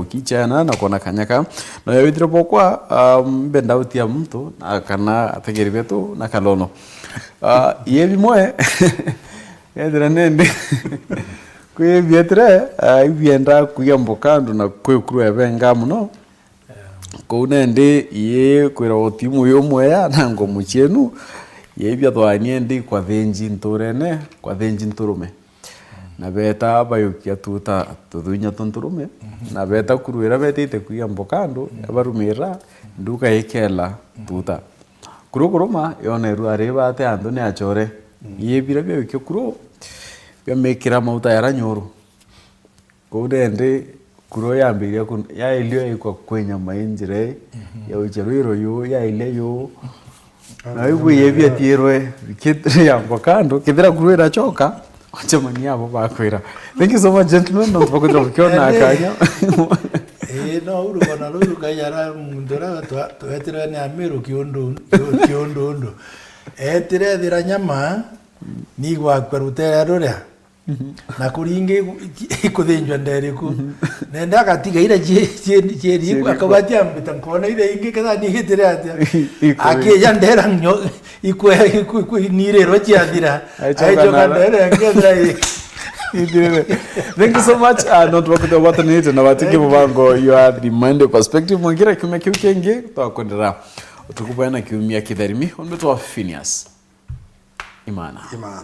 boki chena na kona kanyaka. Na yawithire bokwa, um, mbenda utia muntu, na kana ategeri betu, na kalono. Uh, ye bimwe, yethira nende. Kwi bietire, uh, ibienda kugia mboka andu na kwikurwa ebenga muno. Kou nendi ii kwiragwa timu yumwe ya na ngo mucienu, ii biathwani endi kwathinji nturene, kwathinji nturume. Na beta bayukia tuta tuthuinya twa nturume, na beta kuru ira betite kuia mboka andu, yabarumira nduka ikela tuta. Kuru kuruma, yonerwa ari bate antu ni achore. Ii bira biayukia kuru, biamikira mauta yara nyuru. Kou nendi Kuro yambiria kun-, yailio yaikwa kwi nyama i njira ii, yaucha rwiro yu, yailia yu. Na wigua yebia tiirwe, kit-, yangwa kando, kethira kuro irachoka, ocemania abo bakwira. Thank you so much, gentlemen, nontu bakwithira bukiona kanya. Ii, no, uru rugano ruru Ngai ara muntu uria twa-, twetirwe ni Amiru kiundu, kiu-, kiundu undu. Etire ethira nyama, nigwakua rutere ruria. Na kuringa iku-, ikuthinjwa nderiku. Nenda agatiga ira cie-, cie-, cieri iku, akauga ati ambita nkona ira ingi ketha nigitire atia. Akija ndera nyo, ikwe-, iku-, iku-, nirirwe ciathira. Aichoka ndera ngethira i- Itire. Thank you so much. Ah, nontu bakwithira bwatanirite na batiki mubango You Are The Monday Perspective. Mwangira kiumia kiu kingi, twakwendera utuku bwega na kiumia kitherimi. Undu twa Phineas Imana. Imana.